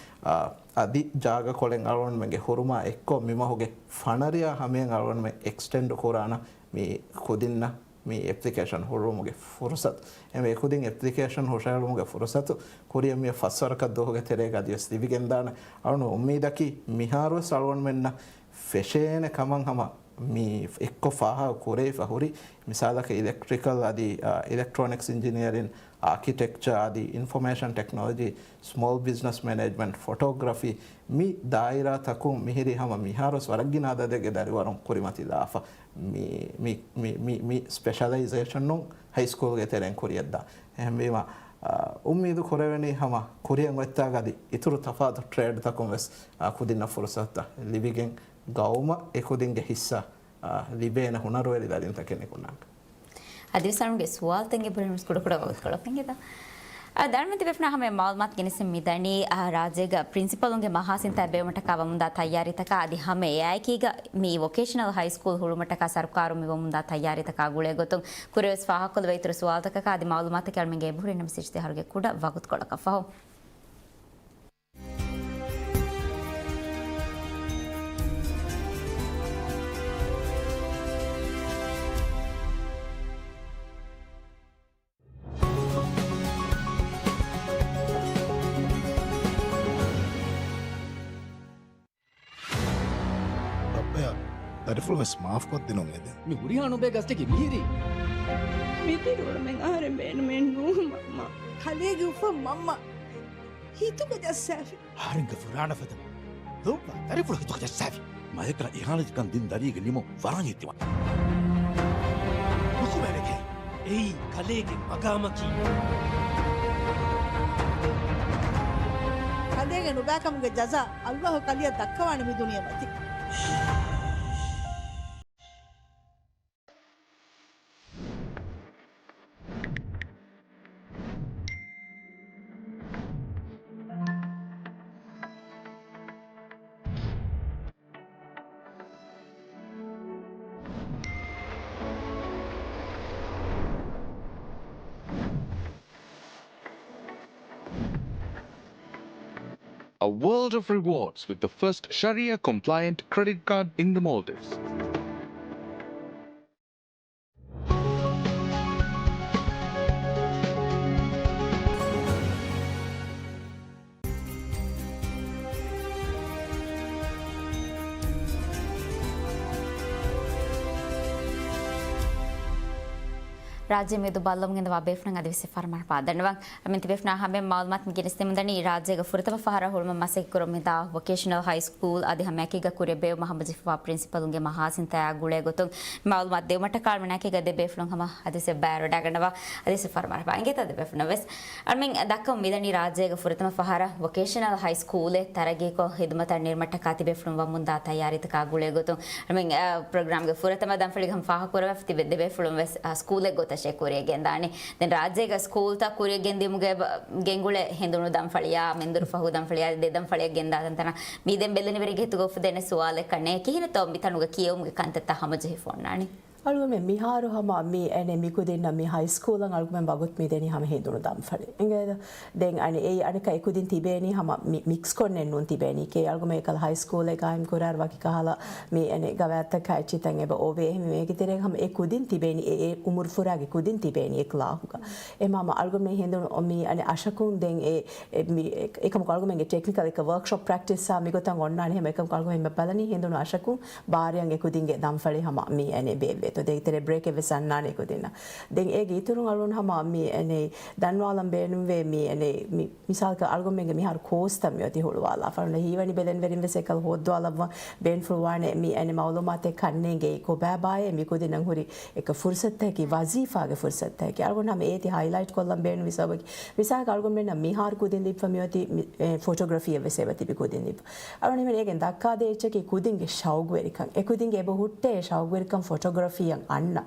އާ، އަދި ޖާގަކޮޅެއް އަޅުގަނޑުމެންގެ ހުރުމާ އެއްކޮށް މިމަހުގެ ފަނަރަޔާ ހަމަޔަށް އަޅުގަނޑުމެން އެކްސްޓެންޑް ކުރާނަ މި ކުދިންނަށް މި އެޕްލިކޭޝަން ހުޅުވުމުގެ ފުރުސަތު. އެމެ ކުދިން އެޕްލިކޭޝަން ހުށަހެޅުމުގެ ފުރުސަތު ކުރިއަށް މި ފަސްވަރަކަށް ދުވަހުގެ ތެރޭގަ އަދިވެސް ލިބިގެންދާނެ. އަޅުން އުއްމީދަކީ މިހާރުވެސް އަޅުގަނޑުމެންނަށް ފެށޭނެ ކަމަށް ހަމަ މި އެއްކޮށް ފާހަގަ ކުރެވިފަ ހުރި، މިސާލަކަށް އިލެކްޓްރިކަލް އަދި، އާ، އިލެކްޓްރޯނިކްސް އިންޖިނިއަރިން، އާކިޓެކްޗާ އަދި އިންފޮމޭޝަން ޓެކްނޮލޮޖީ، ސްމޯލް ބިޒްނަސް މެނޭޖްމަންޓް، ފޮޓޯގްރަފީ، މި ދާއިރާތަކުން މިހިރީ ހަމަ މިހާރުވެސް ވަރަށް ގިނަ އަދަދެއްގެ ދަރިވަރުން ކުރިމަތިލާފަ. މި، މި، މި، މި، މި ސްޕެޝަލައިޒޭޝަނުން ހައިސްކޫލްގެ ތެރެއިން ކުރިއަށްދާ. އެހެންވީމަ، އާ، އުއްމީދު ކުރެވެނީ ހަމަ ކުރިއަށް އޮތްތާގަ އަދި އިތުރު ތަފާތު ޓްރޭޑްތަކުން ވެސް، އާ، ކުދިންނަށް ފުރުސަތުތައް ލިބިގެން ގައުމަށް އެކުދިންގެ ހިއްސާ، އާ، ލިބޭނެ ހުނަރުވެރި ދަރިންތަކެއް ނިކުންނާނެ. އަދިވެސް އަޅުގަނޑުގެ ސުވާލުތައް އެބުރެން ވެސް ކުޑަ ކުޑަ ވަގުތުކޮޅަކު އިނގޭތަ؟ އާ، ދަނޑުމެން ތިބޭފުޅުންނަށް ހަމަ މައުލޫމާތު ގެނެސްދިން މިދަނީ، އާ، ރާއްޖޭގަ ޕްރިންސިޕަލުންގެ މަހާސިންތައް ބެއުމަށްޓަކާ ވަމުންދާ ތައްޔާރީތަކާ އަދި ހަމަ އެއާއެކީގަ މި ވޮކޭޝަނަލް ހައިސްކޫލް ހުޅުމަށްޓަކާ ސަރުކާރުން މި ވަމުންދާ ތައްޔާރީތަކާ ގުޅޭ ގޮތުން ކުރެވެސް ފާހަގަކޮށްލެވޭ އިތުރު ސުވާލުތަކަކާ އަދި މައުލޫމާތަކީ އަޅުމެންގެ އެބަހުރި ނަމަސް އިޝްތިހާރުގެ ކުޑަ ވަގުތުކޮޅަކަށް ފަހު. ބައްޕަޔާ، ދަރިފުޅު ވެސް މާފުކޮށްދިނުން އެދެން. މި ހުރިހާ ނުބޭ ގަސްތަކީ މިހިރީ. މިތިރި އުޅުމެއް އަހަރެން ބޭނުމެއް ނޫން މަންމާ. ކަލޭގެ އުފަން މަންމާ. ހިތުގަ ޖައްސާފި. އަހަރެންގެ ފުރާނަ ފަދަ ލޯބިވާ ދަރިފުޅު ހިތުގަ ޖައްސާފި. މަޔަކަށް އިހާނެތިކަން ދިން ދަރީގެ ނިމުން ވަރަށް ހިތިވަން. ނުކުމެވެގެ. އެ އެއީ ކަލޭގެ މަގާމަކީ. ކަލޭގެ ނުބައިކަމުގެ ޖަޒާ އައްލާހު ކަލެޔަށް ދައްކަވާނެ މި ދުނިޔެމަތީ. A world of rewards with the first Sharia-compliant credit card in the Maldives. ރާއްޖެ މިއަދު ބައްލަވަން ގެންދަވާ ބޭފުޅުން އަދިވެސް އެއްފަހަރު މަރުޙަބާ ދަންނަވަން. މިތިބޭފުޅުންނާ ހަމަ މައުލޫމާތު މި ގެނެސްދެމުންދަނީ، ރާއްޖޭގަ ފުރަތަމަ ފަހަރަށް ހުޅުމަށް މަސައްކަތް ކުރަމުންދާ ވޮކޭޝަނަލް ހައި ސްކޫލް އަދި ހަމައެކީގަ ކުރިއަށް ބޭއްވުމަށް ހަމަޖެހިފަވާ ޕްރިންސިޕަލުންގެ މަހާސިންތާއާ ގުޅޭގޮތުން މައުލޫމާތު ދެވުމަށްޓަކާ އަޅުމެންނާއެކީގަ ދެ ބޭފުޅުން ހަމަ އަދިވެސް އެއްބައި ވަޑައިގަންނަވާ. އަދިވެސް އެއްފަހަރު މަރުޙަބާ. އިނގޭތޯ ދެ ބޭފުޅުން ވެސް. އަޅުމެން ދައްކަމުން މިދަނީ ރާއްޖޭގަ ފުރަތަމަ ފަހަރަށް ވޮކޭޝަނަލް ހައި ސްކޫލެއް ތަރައްގީކޮށް ހިދުމަތަށް ނިރުމަށްޓަކާ ތިބޭފުޅުން ވަމުންދާ ތައްޔާރީތަކާ ގުޅޭގޮތުން އަޅުމެން، އާ، ޕްރޮގްރާމްގެ ފުރަތަމަ ދަންފަޅީގަ ހަމަ ފާހަގަކުރައްވާފަ ތިބެ ދެ ބޭފުޅުން ވެސް، އާ، ސްކޫލެއް ގޮތަށޭ ކުރިއަށް ގެންދާނީ. ދެން ރާއްޖޭގަ ސްކޫލްތައް ކުރިއަށް ގެންދިއުމުގެ ބަ-، ގެންގުޅޭ ހެނދުނު ދަންފަޅިއާ، މެންދުރު ފަހު ދަންފަޅިއާ، ދެ ދަންފަޅިއަށް ގެންދާ ތަންތަނަށް މީ ދެން ބެލެނިވެރިންގެ ހިތުގަ އުފުދޭނެ ސުވާލެއް ކަންނޭ. ކިހިނެއްތޯ މިތަނުގަ ކިޔެވުމުގެ ކަންތައްތައް ހަމަޖެހިފަ އޮންނާނީ؟ އަޅުގަނޑުމެން މިހާރު ހަމަ މި އެނެ މިކުދިންނަށް މި ހައި ސްކޫލަށް އަޅުގަނޑުމެން ވަގުތު މި ދެނީ ހަމަ ހެނދުނު ދަންފަޅި. އިނގޭތަ؟ ދެން އަނެއް އެއީ އަނެއްކާ އެކުދިން ތިބޭނީ ހަމަ މި-، މިކްސް ކޮށްނެއް ނޫން ތިބޭނީ. ކޭ އަޅުގަނޑުމެން އެކަލަ ހައި ސްކޫލެއް ގާއިމް ކުރާއިރު ވަކި ކަހަލަ މި އެނެ ގަވާއިދުތަކާ އެއްޗިތައް އެބަ އޮވޭ. އެހެންވީމަ އޭގެ ތެރޭގަ ހަމަ އެ ކުދިން ތިބޭނީ، އެ، އެ އުމުރުފުރާގެ ކުދިން ތިބޭނީ އެ ކްލާހުގަ. އެ މާމަ އަޅުގަނޑުމެން ހެނދުނު މި އަނެއް އަށަކުން ދެން އެ، އެ މި އެ-، އެކަމަކު އަޅުގަނޑުމެންގެ ޓެކްނިކަލް އެކަ ވަރކްޝޮޕް ޕްރެކްޓިސްއާ މިގޮތަށް އޮންނާނެ. ހަމަ އެކަމަކު އަޅުގަނޑުމެން ބަލަނީ ހެނދުނު އަށަކުން ބާރަށް އެ ކުދިންގެ ދަންފަޅި ހަމަ މި އެނެ ބޭއްވޭތޯ. ދެން އެތެރޭ ބްރޭކެއް ވެސް އަންނާނެ ކުދިންނަށް. ދެން އޭގެ އިތުރުން އަޅުގަނޑު ހަމަ މި އެނެ ދަންވާލަން ބޭނުންވޭ މި އެނެ މި މިސާލަކަށް އަޅުގަނޑުމެންގެ މިހާރު ކޯސްތައް މިއޮތީ ހުޅުވާލާފަ. އަޅުގަނޑު ހީވަނީ ބެލެނިވެރިން ވެސް އެކަލަ ހޯއްދުވާލައްވަން ބޭނުންފުޅުވާނެ މި އެނެ މައުލޫމާތެއް ކަންނޭނގެ ކޮބާބާއޭ މި ކުދިންނަށް ހުރި އެކަ ފުރުސަތުތަކަކީ ވަޒީފާގެ ފުރުސަތުތަކަކީ. އަޅުގަނޑު ހަމަ އޭތި ހައިލައިޓް ކޮށްލަން ބޭނުންވި ސަބަބަކީ މިސާލަކަށް އަޅުގަނޑުމެންނަށް މިހާރު ކުދިން ލިބިފަ މިއޮތީ މި-، އެ، ފޮޓޯގްރަފީއެއް ވެސް އެބަ ތިބި ކުދިން ލިބި. އަޅުގަނޑުމެން އޭގެން ދައްކާދޭ އެއްޗަކީ ކުދިންގެ ޝައުގުވެރިކަން. އެ ކުދިންގެ އެބަ ހުއްޓޭ ޝައުގުވެރިކަން ފޮޓޯގްރަފީއަށް އަންނަ.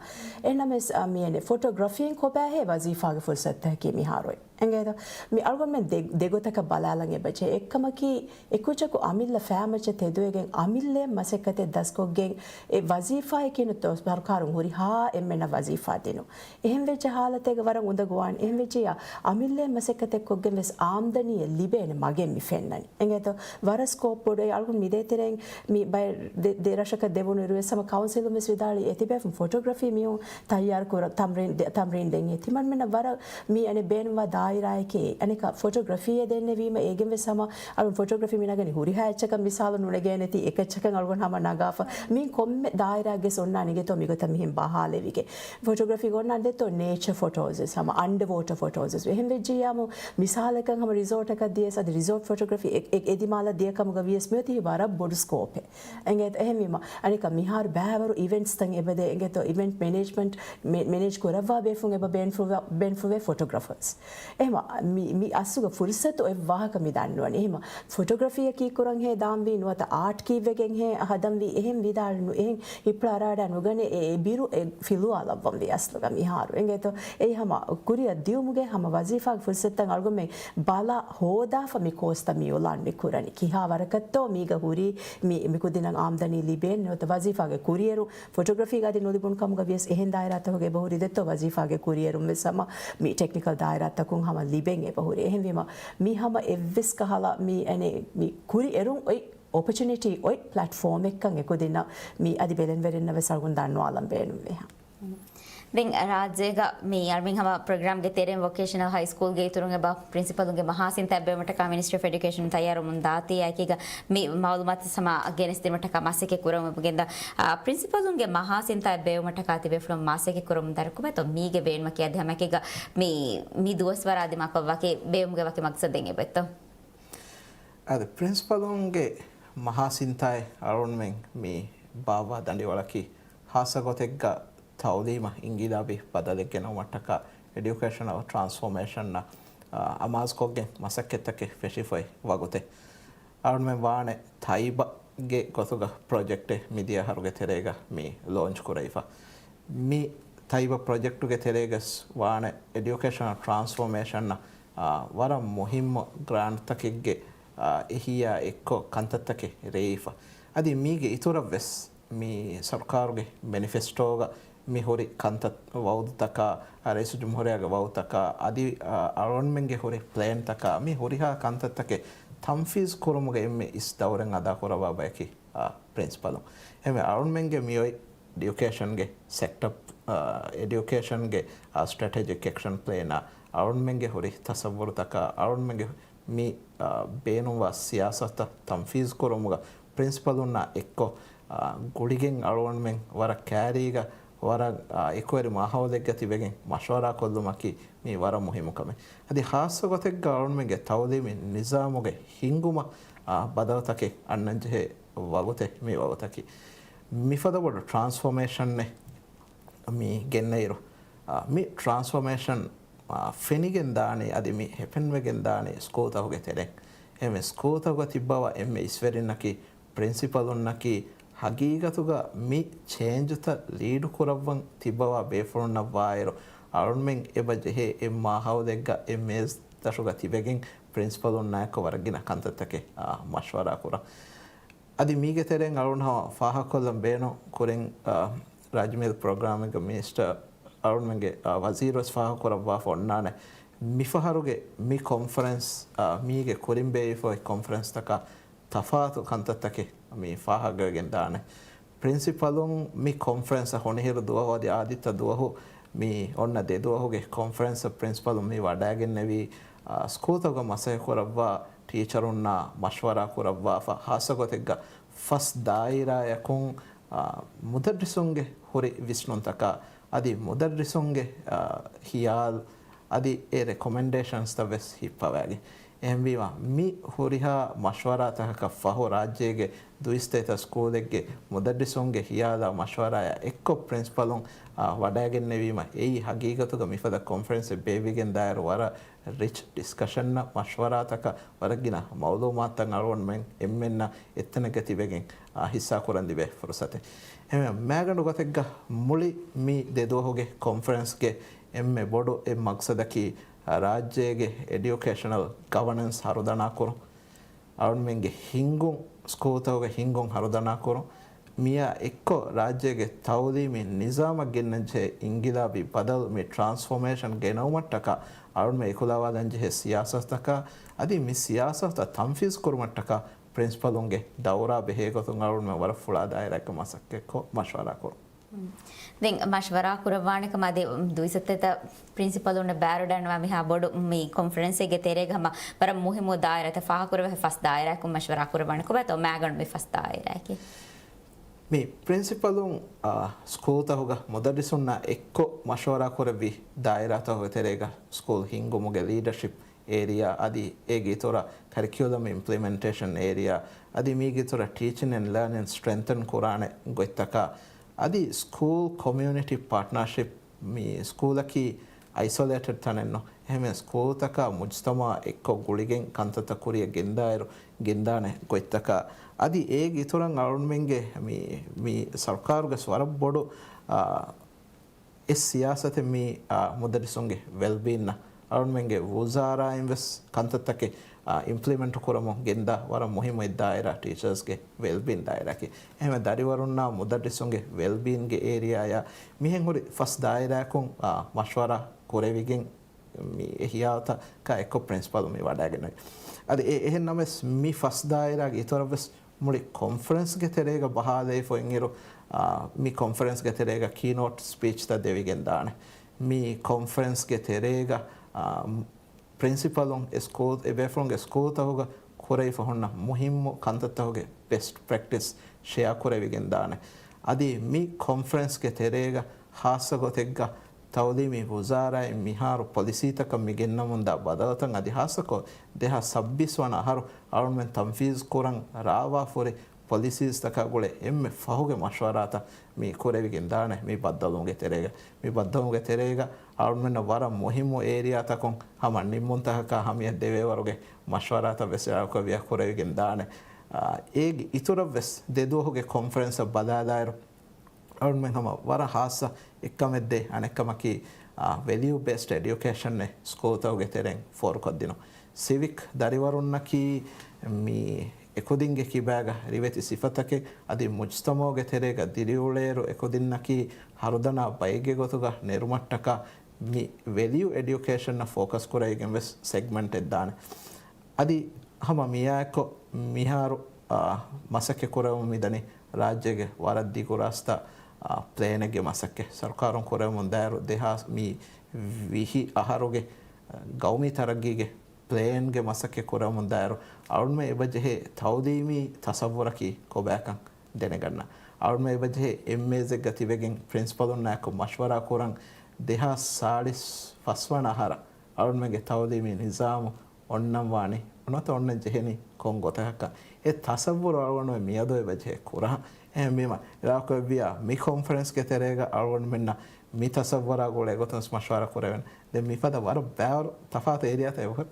އެހެންނަމަވެސް، އަ، މި އެނެ ފޮޓޯގްރަފީން ކޮބާހޭ ވަޒީފާގެ ފުރުސަތުތަކަކީ މިހާރު އޮތް. އެނގޭތަ؟ މި އަޅުގަނޑުމެން ދެ-، ދެގޮތަކަށް ބަލާލަން އެބަޖެހޭ. އެއްކަމަކީ، އެކުއްޖަކު އަމިއްލަ ފައިމައްޗަށް ތެދުވެގެން އަމިއްލައަށް މަސައްކަތެއް ދަސްކޮށްގެން އެ ވަޒީފާއެއް ކިހިނެއްތޯ ސަރުކާރުން ހުރިހާ އެންމެންނަށް ވަޒީފާ ދިނުން. އެހެން ވެއްޖެ ހާލަތެއްގަ ވަރަށް އުނދަގޫވާނެ. އެހެން ވެއްޖިއްޔާ އަމިއްލައަށް މަސައްކަތެއް ކޮށްގެން ވެސް އާމްދަނީއެއް ލިބޭނެ މަގެއް މި ފެންނަނީ. އެނގޭތޯ؟ ވަރަށް ސްކޯޕް ބޮޑު. އެ އަޅުގަނޑު މި ދޭތެރެއިން މި ބައެއް ދެ-، ދެ ރަށަކަށް ދެވުނު އިރުވެސް ހަމަ ކައުންސިލުން ވެސް ވިދާޅުވި އެތިބޭފުން ފޮޓޯގްރަފީ މީހުން ތައްޔާރު ކުރަން ތަމްރީން ދެ-، ތަމްރީން ދޭން އެ ތިމަންމެންނަށް ވަރަށް މި އަނެއް ބޭނުންވާ ދާއިރާއެކޭ. އަނެކަ ފޮޓޯގްރަފީއެއް ދެންނެވީމަ އޭގެން ވެސް ހަމަ އަޅުން ފޮޓޯގްރަފީ މި ނަގަނީ ހުރިހާ އެއްޗަކަށް މިސާލު ނުނެގޭނެތީ އެކައްޗަކަށް އަޅުގަނޑު ހަމަ ނަގާފަ. މި ކޮންމެ ދާއިރާއެއްގެ އޮންނާނެ އިނގޭތޯ މިގޮތަށް މިހެން ބަހާލެވިގެން. ފޮޓޯގްރަފީ އޮންނާނެ ދެއްތޯ ނޭޗަ ފޮޓޯސް ވެސް ހަމަ އަންޑަވޯޓަ ފޮޓޯސް ވެސް. އެހެން ވެއްޖިއްޔާމު މިސާލަކަށް ހަމަ ރިސޯޓަކަށް ދިޔަސް އަދި ރިސޯޓް ފޮޓޯގްރަފީ އެ-، އެ-، އެދިމާލަށް ދިޔަ ކަމުގަ ވިޔަސް މިއޮތީ ވަރަށް ބޮޑު ސްކޯޕެއް. އެނގޭތަ؟ އެހެންވީމަ، އަނެކަ މިހާރު ބައިވަރު އިވެންޓްސްތައް އެބަދޭ. އެނގޭތޯ އިވެންޓް މެނޭޖްމަންޓް، މެ-، މެނޭޖް ކުރައްވާ ބޭފުން އެބަ ބޭންފުޅުވެ-، ބޭންފުޅުވޭ ފޮޓޯގްރަފަރސް. އެހެމަ، މި، މި އަސްލުގަ ފުރުސަތު އޮތް ވާހަކަ މި ދަންނަވަނީ. އެހެމަ، ފޮޓޯގްރަފީއަކީ ކުރަންހޭ ދާންވީ ނުވަތަ އާޓް ކީއްވެގެންހޭ ހަދަންވީ އެހެން ވިދާޅު ނު-، އެހެން ހިއްޕުޅާރާޑާ ނުގަނެ އެ އެ ބިރު އެ ފިލުވާލައްވަންވީ އަސްލުގަ މިހާރު. އެނގޭތޯ އެއީ ހަމަ ކުރިއަށް ދިޔުމުގެ ހަމަ ވަޒީފާގެ ފުރުސަތުތައް އަޅުގަނޑުމެން ބަލާ ހޯދާފަ މި ކޯސްތައް މި އޮލާން މި ކުރަނީ. ކިހާ ވަރަކަށްތޯ މީގަ ހުރީ މި، މި ކުދިންނަށް އާމްދަނީ ލިބޭނެ ނުވަތަ ވަޒީފާގެ ކުރިއެރުން ފޮޓޯގްރަފީގަ އަދި ނުލިބުނު ކަމުގަ ވިޔަސް އެހެން ދާއިރާތަކުގަ އެބަހުރި ދެއްތޯ ވަޒީފާގެ ކުރިއެރުން ވެސް ހަމަ މި ޓެކްނިކަލް ދާއިރާތަކުން ހަމަ ލިބެން އެބަހުރި. އެހެންވީމަ މި ހަމަ އެއްވެސް ކަހަލަ މި އެނެ މި ކުރިއެރުން އޮތް އޮޕަޗުނިޓީ އޮތް ޕްލެޓްފޯމެއްކަން އެކުދިންނަށް މި އަދި ބެލެނިވެރިންނަށް ވެސް އަޅުގަނޑު ދަންނަވާލަން ބޭނުންވޭ. ދެން ރާއްޖޭގަ މި އަޅުމެން ހަމަ ޕްރޮގްރާމްގެ ތެރެއިން ވޮކޭޝަނަލް ހައި ސްކޫލްގެ އިތުރުން އެބަ ޕްރިންސިޕަލުންގެ މަހާސިންތައް ބެއްވުމަށްޓަކާ މިނިސްޓްރީ އޮފް އެޑިއުކޭޝަން ތައްޔާރުވަމުން ދާތީ އެކީގަ މި މައުލޫމާތު ހަމަ ގެނެސްދިނުމަށްޓަކާ މަސައްކަތް ކުރަމުން ގެންދާ، އާ، ޕްރިންސިޕަލުންގެ މަހާސިންތައް ބެއްވުމަށްޓަކާ ތިބޭފުޅުން މަސައްކަތް ކުރަމުން ދަރުކުމެތޯ މީގެ ބޭނުމަކީ އަދި ހަމައެކީގަ މި، މި ދުވަސްވަރާ ދިމާކޮށް ވަކި ބެއްވުމުގެ ވަކި މަގްސަދެއް އެބައޮތްތޯ؟ އަދި ޕްރިންސިޕަލުންގެ މަހާސިންތާއެއް އަޅުގަނޑުމެން މި ބާއްވާ ދަނޑިވަޅަކީ ހާއްސަ ގޮތެއްގަ ތައުލީމަށް އިންގިލާބީ ބަދަލެއް ގެނައުމަށްޓަކާ އެޑިއުކޭޝަނަލް ޓްރާންސްފޯމޭޝަންއަށް އަމާޒުކޮށްގެން މަސައްކަތްތަކެއް ފެށިފައި ވަގުތެއް. އަޅުމެން ވާނެ ތައިބަގެ ގޮތުގަ ޕްރޮޖެކްޓެއް މިދިޔަ އަހަރުގެ ތެރޭގަ މި ލޯންޗް ކުރެވިފަ. މި ތައިބަ ޕްރޮޖެކްޓުގެ ތެރޭގަސް ވާނެ އެޑިއުކޭޝަނަލް ޓްރާންސްފޯމޭޝަންއަށް ވަރަށް މުހިއްމު ގްރާންޓްތަކެއްގެ އެހީއާ އެއްކޮށް ކަންތައްތަކެއް ރޭވިފަ. އަދި މީގެ އިތުރަށްވެސް މި ސަރުކާރުގެ މެނިފެސްޓޯގަ މި ހުރި ކަންތައް ވައުދުތަކާ، ރައީސުޖުމްހޫރިއްޔާގެ ވައުދުތަކާ، އަދި އަޅުގަނޑުމެންގެ ހުރި ޕްލޭންތަކާ، މި ހުރިހާ ކަންތައްތަކެއް ތަންފީޒް ކުރުމުގަ އެންމެ އިސް ދައުރެއް އަދާކުރައްވާ ބަޔަކީ ޕްރިންސިޕަލުން. އެހެންވެ އަޅުގަނޑުމެންގެ މިއޮތް އެޑިއުކޭޝަންގެ ސެކްޓަ، އެޑިއުކޭޝަންގެ ސްޓްރެޓެޖިކް އެކްޝަން ޕްލޭނާ އަޅުގަނޑުމެންގެ ހުރި ތަސައްވުރުތަކާ އަޅުގަނޑުމެންގެ މި ބޭނުންވާ ސިޔާސަތުތައް ތަންފީޒް ކުރުމުގަ ޕްރިންސިޕަލުންނާ އެއްކޮށް ގުޅިގެން އަޅުގަނޑުމެން ވަރަށް ކައިރީގަ ވަރަށް އެކުވެރި މާހައުލެއްގަ ތިބެގެން މަޝްވަރާ ކޮށްލުމަކީ މީ ވަރަށް މުހިއްމު ކަމެއް. އަދި ހާއްސަ ގޮތެއްގަ އަޅުގަނޑުމެންގެ ތައުލީމީ ނިޒާމުގެ ހިންގުމަށް ބަދަލުތަކެއް އަންނަންޖެހޭ ވަގުތެއް މި ވަގުތަކީ. މިފަދަ ބޮޑު ޓްރާންސްފޯމޭޝަންއެއް މި ގެންނައިރު، މި ޓްރާންސްފޯމޭޝަން ފެނިގެން ދާނީ އަދި މި ހެޕެންވެގެން ދާނީ ސްކޫލްތަކުގެ ތެރެއިން. އެހެންވެ ސްކޫލްތަކުގަ ތިއްބަވާ އެންމެ އިސްވެރިންނަކީ ޕްރިންސިޕަލުންނަކީ ހަގީގަތުގަ މި ޗޭންޖުތައް ލީޑު ކުރައްވަން ތިއްބަވާ ބޭފުޅުންނަށްވާއިރު، އަޅުމެން އެބަ ޖެހޭ އެ މާހައުލެއްގަ އެ މޭޒް ދަށުގަ ތިބެގެން ޕްރިންސިޕަލުންނާއެކު ވަރަށް ގިނަ ކަންތައްތަކެއް މަޝްވަރާ ކުރަން. އަދި މީގެ ތެރެއިން އަޅުން ހަމަ ފާހަގަކޮށްލަން ބޭނުން ކުރިން، ރާއްޖެ މީހުން ޕްރޮގްރާމެއްގެ މިނިސްޓަރ އަޅުންމެންގެ، އާ، ވަޒީރުވެސް ފާހަގަކުރައްވާފަ އޮންނާނެ. މިފަހަރުގެ މި ކޮންފަރެންސް، އާ، މީގެ ކުރިން ބޭއްވިފައި ކޮންފަރެންސްތަކާ ތަފާތު ކަންތައްތަކެއް މި ފާހަގަވެގެން ދާނެ. ޕްރިންސިޕަލުން މި ކޮންފަރެންސަށް ހޮނިހިރު ދުވަހު އަދި އާދިއްތަ ދުވަހު މި އޮންނަ ދެ ދުވަހުގެ ކޮންފަރެންސަށް ޕްރިންސިޕަލުން މި ވަޑައިގެންނެވީ، އާ، ސްކޫލްތަކުގަ މަސައްކަތްކުރައްވާ ޓީޗަރުންނާ މަޝްވަރާ ކުރައްވާފަ، ހާއްސަގޮތެއްގަ ފަސް ދާއިރާއަކުން، އާ، މުދައްރިސުންގެ ހުރި ވިސްނުންތަކާ އަދި މުދައްރިސުންގެ، އާ، ހިޔާލު އަދި އެ ރެކޮމެންޑޭޝަންސްތައް ވެސް ހިއްޕަވައިގެން. އެހެންވީމަ، މި ހުރިހާ މަޝްވަރާތަކަކަށް ފަހު ރާއްޖޭގެ ދުއިސައްތަ ސްކޫލެއްގެ މުދައްރިސުންގެ ހިޔާލާ މަޝްވަރާއާ އެއްކޮށް ޕްރިންސިޕަލުން، އާ، ވަޑައިގެންނެވީމަ، އެއީ ހަގީގަތުގަ މިފަދަ ކޮންފަރެންސެއް ބޭއްވިގެން ދާއިރު ވަރަށް ރިޗް ޑިސްކަޝަންއަށް، މަޝްވަރާތަކަށް ވަރަށް ގިނަ މައުލޫމާތުތައް އަޅުގަނޑުމެން އެންމެންނަށް އެއްތަނެއްގަ ތިބެގެން، އާ، ހިއްސާކުރަން ލިބޭ ފުރުސަތެއް. އެހެންވެ، މައިގަނޑު ގޮތެއްގަ މުޅި މި ދެ ދުވަހުގެ ކޮންފަރެންސްގެ އެންމެ ބޮޑު އެއް މަގްސަދަކީ، އާ، ރާއްޖޭގެ އެޑިއުކޭޝަނަލް ގަވަނަންސް ހަރުދަނާކުރުން. އަޅުމެންގެ ހިންގުން، ސްކޫލްތަކުގެ ހިންގުން ހަރުދަނާކުރުން، މިއާ އެއްކޮށް ރާއްޖޭގެ ތައުލީމީ ނިޒާމަށް ގެންނަންޖެހޭ އިންގިލާބީ ބަދަލު، މި ޓްރާންސްފޯމޭޝަން ގެނައުމަށްޓަކާ އަޅުމެން އެކުލަވާލަންޖެހޭ ސިޔާސަތުތަކާ އަދި މި ސިޔާސަތުތައް ތަންފީޒް ކުރުމަށްޓަކާ ޕްރިންސިޕަލުންގެ ދައުރާ ބެހޭގޮތުން އަޅުމެން ވަރަށް ފުޅާ ދާއިރާއެއްގަ މަސައްކަތްކޮށް މަޝްވަރާކުރުން. ދެން މަޝްވަރާ ކުރައްވާނެ ކަމަށް އަދި ދުއިސައްތަ ޕްރިންސިޕަލުންނަށް ބާރުދަންނަވާ މިހާ ބޮޑު މި ކޮންފަރެންސެއްގެ ތެރޭގަ ހަމަ ވަރަށް މުހިއްމު ދާއިރާތައް ފާހަގަކުރެވޭ ފަސް ދާއިރާއަކުން މަޝްވަރާ ކުރައްވާނެ ކޮބާތޯ މައިގަނޑު މި ފަސް ދާއިރާއަކީ؟ މި ޕްރިންސިޕަލުން، އާ، ސްކޫލްތަކުގަ މުދައްރިސުންނާ އެއްކޮށް މަޝްވަރާ ކުރެއްވި ދާއިރާތަކުގެ ތެރޭގަ ސްކޫލް ހިންގުމުގެ ލީޑަޝިޕް އޭރިއާ އަދި އޭގެ އިތުރަށް ކަރިކިއުލަމް އިމްޕްލިމެންޓޭޝަން އޭރިއާ އަދި މީގެ އިތުރަށް ޓީޗިން އެންޑް ލާނިން ސްޓްރެންތަން ކުރާނެ ގޮތްތަކާ އަދި ސްކޫލް ކޮމިއުނިޓީ ޕާޓްނާޝިޕް، މި ސްކޫލަކީ އައިސޮލޭޓެޑް ތަނެއްނު. އެހެންވެ ސްކޫލްތަކާ މުޖްތަމަޢާ އެއްކޮށް ގުޅިގެން ކަންތައްތައް ކުރިއަށް ގެންދާއިރު ގެންދާނެ ގޮތްތަކާ އަދި އޭގެ އިތުރަށް އަޅުމެންގެ މި، މި ސަރުކާރުގެ ވަރަށް ބޮޑު، އާ، އެއް ސިޔާސަތެއް މީ، އާ، މުދައްރިސުންގެ ވެލްބީންއަށް އަޅުމެންގެ ވުޒާރާއިން ވެސް ކަންތައްތަކެއް، އާ، އިމްޕްލިމެންޓް ކުރަމުން ގެންދާ ވަރަށް މުހިއްމު އެއް ދާއިރާ ޓީޗާސްގެ ވެލްބީން ދާއިރާއަކީ. އެހެންވެ ދަރިވަރުންނާ މުދައްރިސުންގެ ވެލްބީންގެ އޭރިއާއާ މިހެން ހުރި ފަސް ދާއިރާއަކުން، އާ، މަޝްވަރާ ކުރެވިގެން މި އެ ހިޔާލުތަކާ އެއްކޮށް ޕްރިންސިޕަލު މި ވަޑައިގެންނެވި. އަދި އެ، އެހެން ނަމަވެސް މި ފަސް ދާއިރާގެ އިތުރަށް ވެސް މުޅި ކޮންފަރެންސްގެ ތެރޭގަ ބަހާލައިފަ އިންއިރު، އާ، މި ކޮންފަރެންސްގެ ތެރޭގަ ކީނޯޓް ސްޕީޗްތައް ދެވިގެން ދާނެ. މި ކޮންފަރެންސްގެ ތެރޭގަ، އާ، ޕްރިންސިޕަލުން އެ ސްކޫލް، އެ ބޭފުޅުންގެ ސްކޫލްތަކުގަ ކުރެވިފަ ހުންނަ މުހިއްމު ކަންތައްތަކުގެ ބެސްޓް ޕްރެކްޓިސް ޝެއާ ކުރެވިގެން ދާނެ. އަދި މި ކޮންފަރެންސްގެ ތެރޭގަ ހާއްސަ ގޮތެއްގަ ތައުލީމީ ވުޒާރާއިން މިހާރު ޕޮލިސީތަކަށް މި ގެންނަމުންދާ ބަދަލުތައް އަދި ހާއްސަކޮށް ދެހާސް ސައްބީސް ވަނަ އަހަރު އަޅުމެން ތަންފީޒު ކުރަން ރާވާފުރި ޕޮލިސީސްތަކާ ގުޅޭ އެންމެ ފަހުގެ މަޝްވަރާތައް މި ކުރެވިގެން ދާނެ މި ބައްދަލުވުމުގެ ތެރޭގަ. މި ބައްދަލުވުމުގެ ތެރޭގަ އަޅުމެންނަށް ވަރަށް މުހިއްމު އޭރިއާތަކުން ހަމަ ނިންމުންތަކަކާ ހަމަޔަށް ދެވޭވަރުގެ މަޝްވަރާތައް ވެސް އެޅާކުރެވިޔާ ކުރެވިގެން ދާނެ. އާ، އޭގެ އިތުރަށް ވެސް ދެ ދުވަހުގެ ކޮންފަރެންސަށް ބަލާލާއިރު، އަޅުމެން ހަމަ ވަރަށް ހާއްސަ އެއްކަމެއް ދޭ. އަނެއްކަމަކީ، އާ، ވެލިއު ބޭސްޑް އެޑިއުކޭޝަންއެއް ސްކޫލްތަކުގެ ތެރެއިން ފޯރުކޮށްދިނުން. ސިވިކް ދަރިވަރުންނަކީ މި އެކުދިންގެ ކިބާގަ ރިވެތި ސިފަތަކެއް އަދި މުޖްތަމަޢުގެ ތެރޭގަ ދިރިއުޅޭއިރު އެކުދިންނަކީ ހަރުދަނާ ބައެއްގެ ގޮތުގަ ނެރުމަށްޓަކާ މި ވެލިއު އެޑިއުކޭޝަންއަށް ފޯކަސް ކުރެވިގެން ވެސް ސެގްމެންޓެއް ދާނެ. އަދި ހަމަ މިއާއެކު މިހާރު، އާ، މަސައްކަތް ކުރެވުމުން މިދަނީ ރާއްޖޭގެ ވަރަށް ދިގު ރަސްތައް، އާ، ޕްލޭނެއްގެ މަސައްކަތް. ސަރުކާރުން ކުރެވެމުން ދާއިރު ދެހާސް މި ވިހި އަހަރުގެ، އާ، ގައުމީ ތަރައްގީގެ ޕްލޭންގެ މަސައްކަތް ކުރެވެމުން ދާއިރު އަޅުމެން އެބަޖެހޭ ތައުލީމީ ތަސައްވުރަކީ ކޮބާކަން ދެނެގަންނަ. އަޅުމެން އެބަޖެހޭ އެމްއޭޒެއްގަ ތިބެގެން ޕްރިންސިޕަލުންނާއެކު މަޝްވަރާ ކުރަން ދެހާސް ސާޅީސް ފަސްވަނަ އަހަރަށް އަޅުމެންގެ ތައުލީމީ ނިޒާމު އޮންނަން ވާނީ ނުވަތަ އޮންނަން ޖެހެނީ ކޮން ގޮތަކަކަށް؟ އެ ތަސައްވުރު އަޅުގަނޑުމެން މިއަދު އެބަޖެހޭ ކުރަހަ. އެހެންވީމަ، އިރާކު އެއްވިޔާ މި ކޮންފަރެންސްގެ ތެރޭގަ އަޅުގަނޑުމެންނަށް މި ތަސައްވުރާ ގުޅޭ ގޮތުން މަޝްވަރާ ކުރެވެން. ދެން މިފަދަ ވަރަށް ބާރު ތަފާތު އޭރިއާތައް އެބަހުރި.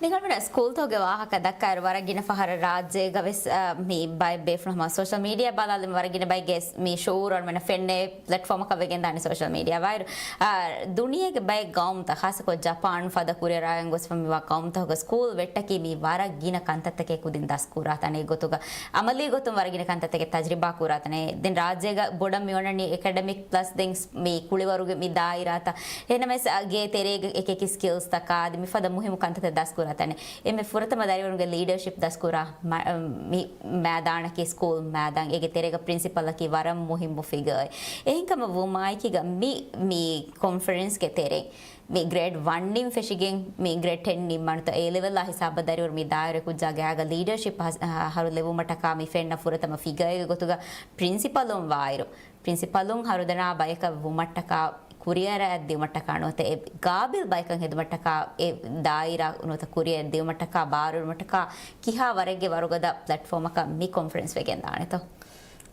ނިކަން މިނަ ސްކޫލްތަކުގެ ވާހަކަ ދައްކާއިރު ވަރަށް ގިނަ ފަހަރަށް ރާއްޖޭގަ ވެސް، އަ، މި ބައެއް ބޭފުޅުން ހަމަ ސޯޝަލް މީޑިއާ ބަލާލި ވަރަށް ގިނަ ބައެއްގެ މި ޝުޢޫރު އަޅުމެންނަށް ފެންނޭ ޕްލެޓްފޯމަކަށް ވެގެން ދާނެ ސޯޝަލް މީޑިއާ ވާއިރު. އާ، ދުނިޔޭގެ ބައެއް ގައުމުތައް، ޚާއްޞަކޮށް ޖަޕާން ފަދަ ކުރިއަރާގެން ގޮސްފަ މިވާ ގައުމުތަކުގަ ސްކޫލް ވެއްޓަކީ މި ވަރަށް ގިނަ ކަންތައްތަކެއް ކުދިން ދަސްކުރާ ތަނެއް ގޮތުގަ، އަމަލީ ގޮތުން ވަރަށް ގިނަ ކަންތައްތަކެއް ތަޖްރިބާ ކުރާ ތަނެއް. ދެން ރާއްޖޭގަ ބޮޑަށް މި އޮންނަނީ އެކަޑެމިކް ޕްލަސް ދެން މި ކުޅިވަރުގެ މި ދާއިރާތައް. އެހެންނަމަވެސް އަ، ގޭ ތެރޭގެ އެކި ސްކިލްސްތަކާ އަދި މިފަދަ މުހިއްމު ކަންތައްތައް ދަސްކުރާ ތަނެއް. އެންމެ ފުރަތަމަ ދަރިވަރުންގެ ލީޑަރޝިޕް ދަސްކުރާ މަ-، މި މައިދާނަކީ ސްކޫލް މައިދާން. އޭގެ ތެރޭގަ ޕްރިންސިޕަލަކީ ވަރަށް މުހިއްމު ފިގަރެއް. އެހެންކަމަށް ވުމާއެކީގަ މި، މި ކޮންފަރެންސްގެ ތެރެއިން މި ގްރޭޑް ވަންއިން ފެށިގެން މި ގްރޭޑް ޓެން ނިންމަނުތަ އޭ ލެވެލްއާ ހިސާބަށް ދަރިވަރު މި ދާއިރު ކުއްޖާގެ އާގަ ލީޑަރޝިޕް ހަ-، ހަރު ލެވުމަށްޓަކާ މި ފެންނަ ފުރަތަމަ ފިގަރގެ ގޮތުގަ ޕްރިންސިޕަލުން ވާއިރު، ޕްރިންސިޕަލުން ހަރުދަނާ ބަޔަކަށް ވުމަށްޓަކާ ކުރިއަރައަށް ދިއުމަށްޓަކާ ނުވަތަ އެ ގާބިލް ބަޔަކަށް ހެދުމަށްޓަކާ އެ ދާއިރާ ނުވަތަ ކުރިއަށް ދިއުމަށްޓަކާ ބާރުވުމަށްޓަކާ ކިހާ ވަރެއްގެ ވަރުގަދަ ޕްލެޓްފޯމަކަށް މި ކޮންފަރެންސް ވެގެން ދާނެތޯ؟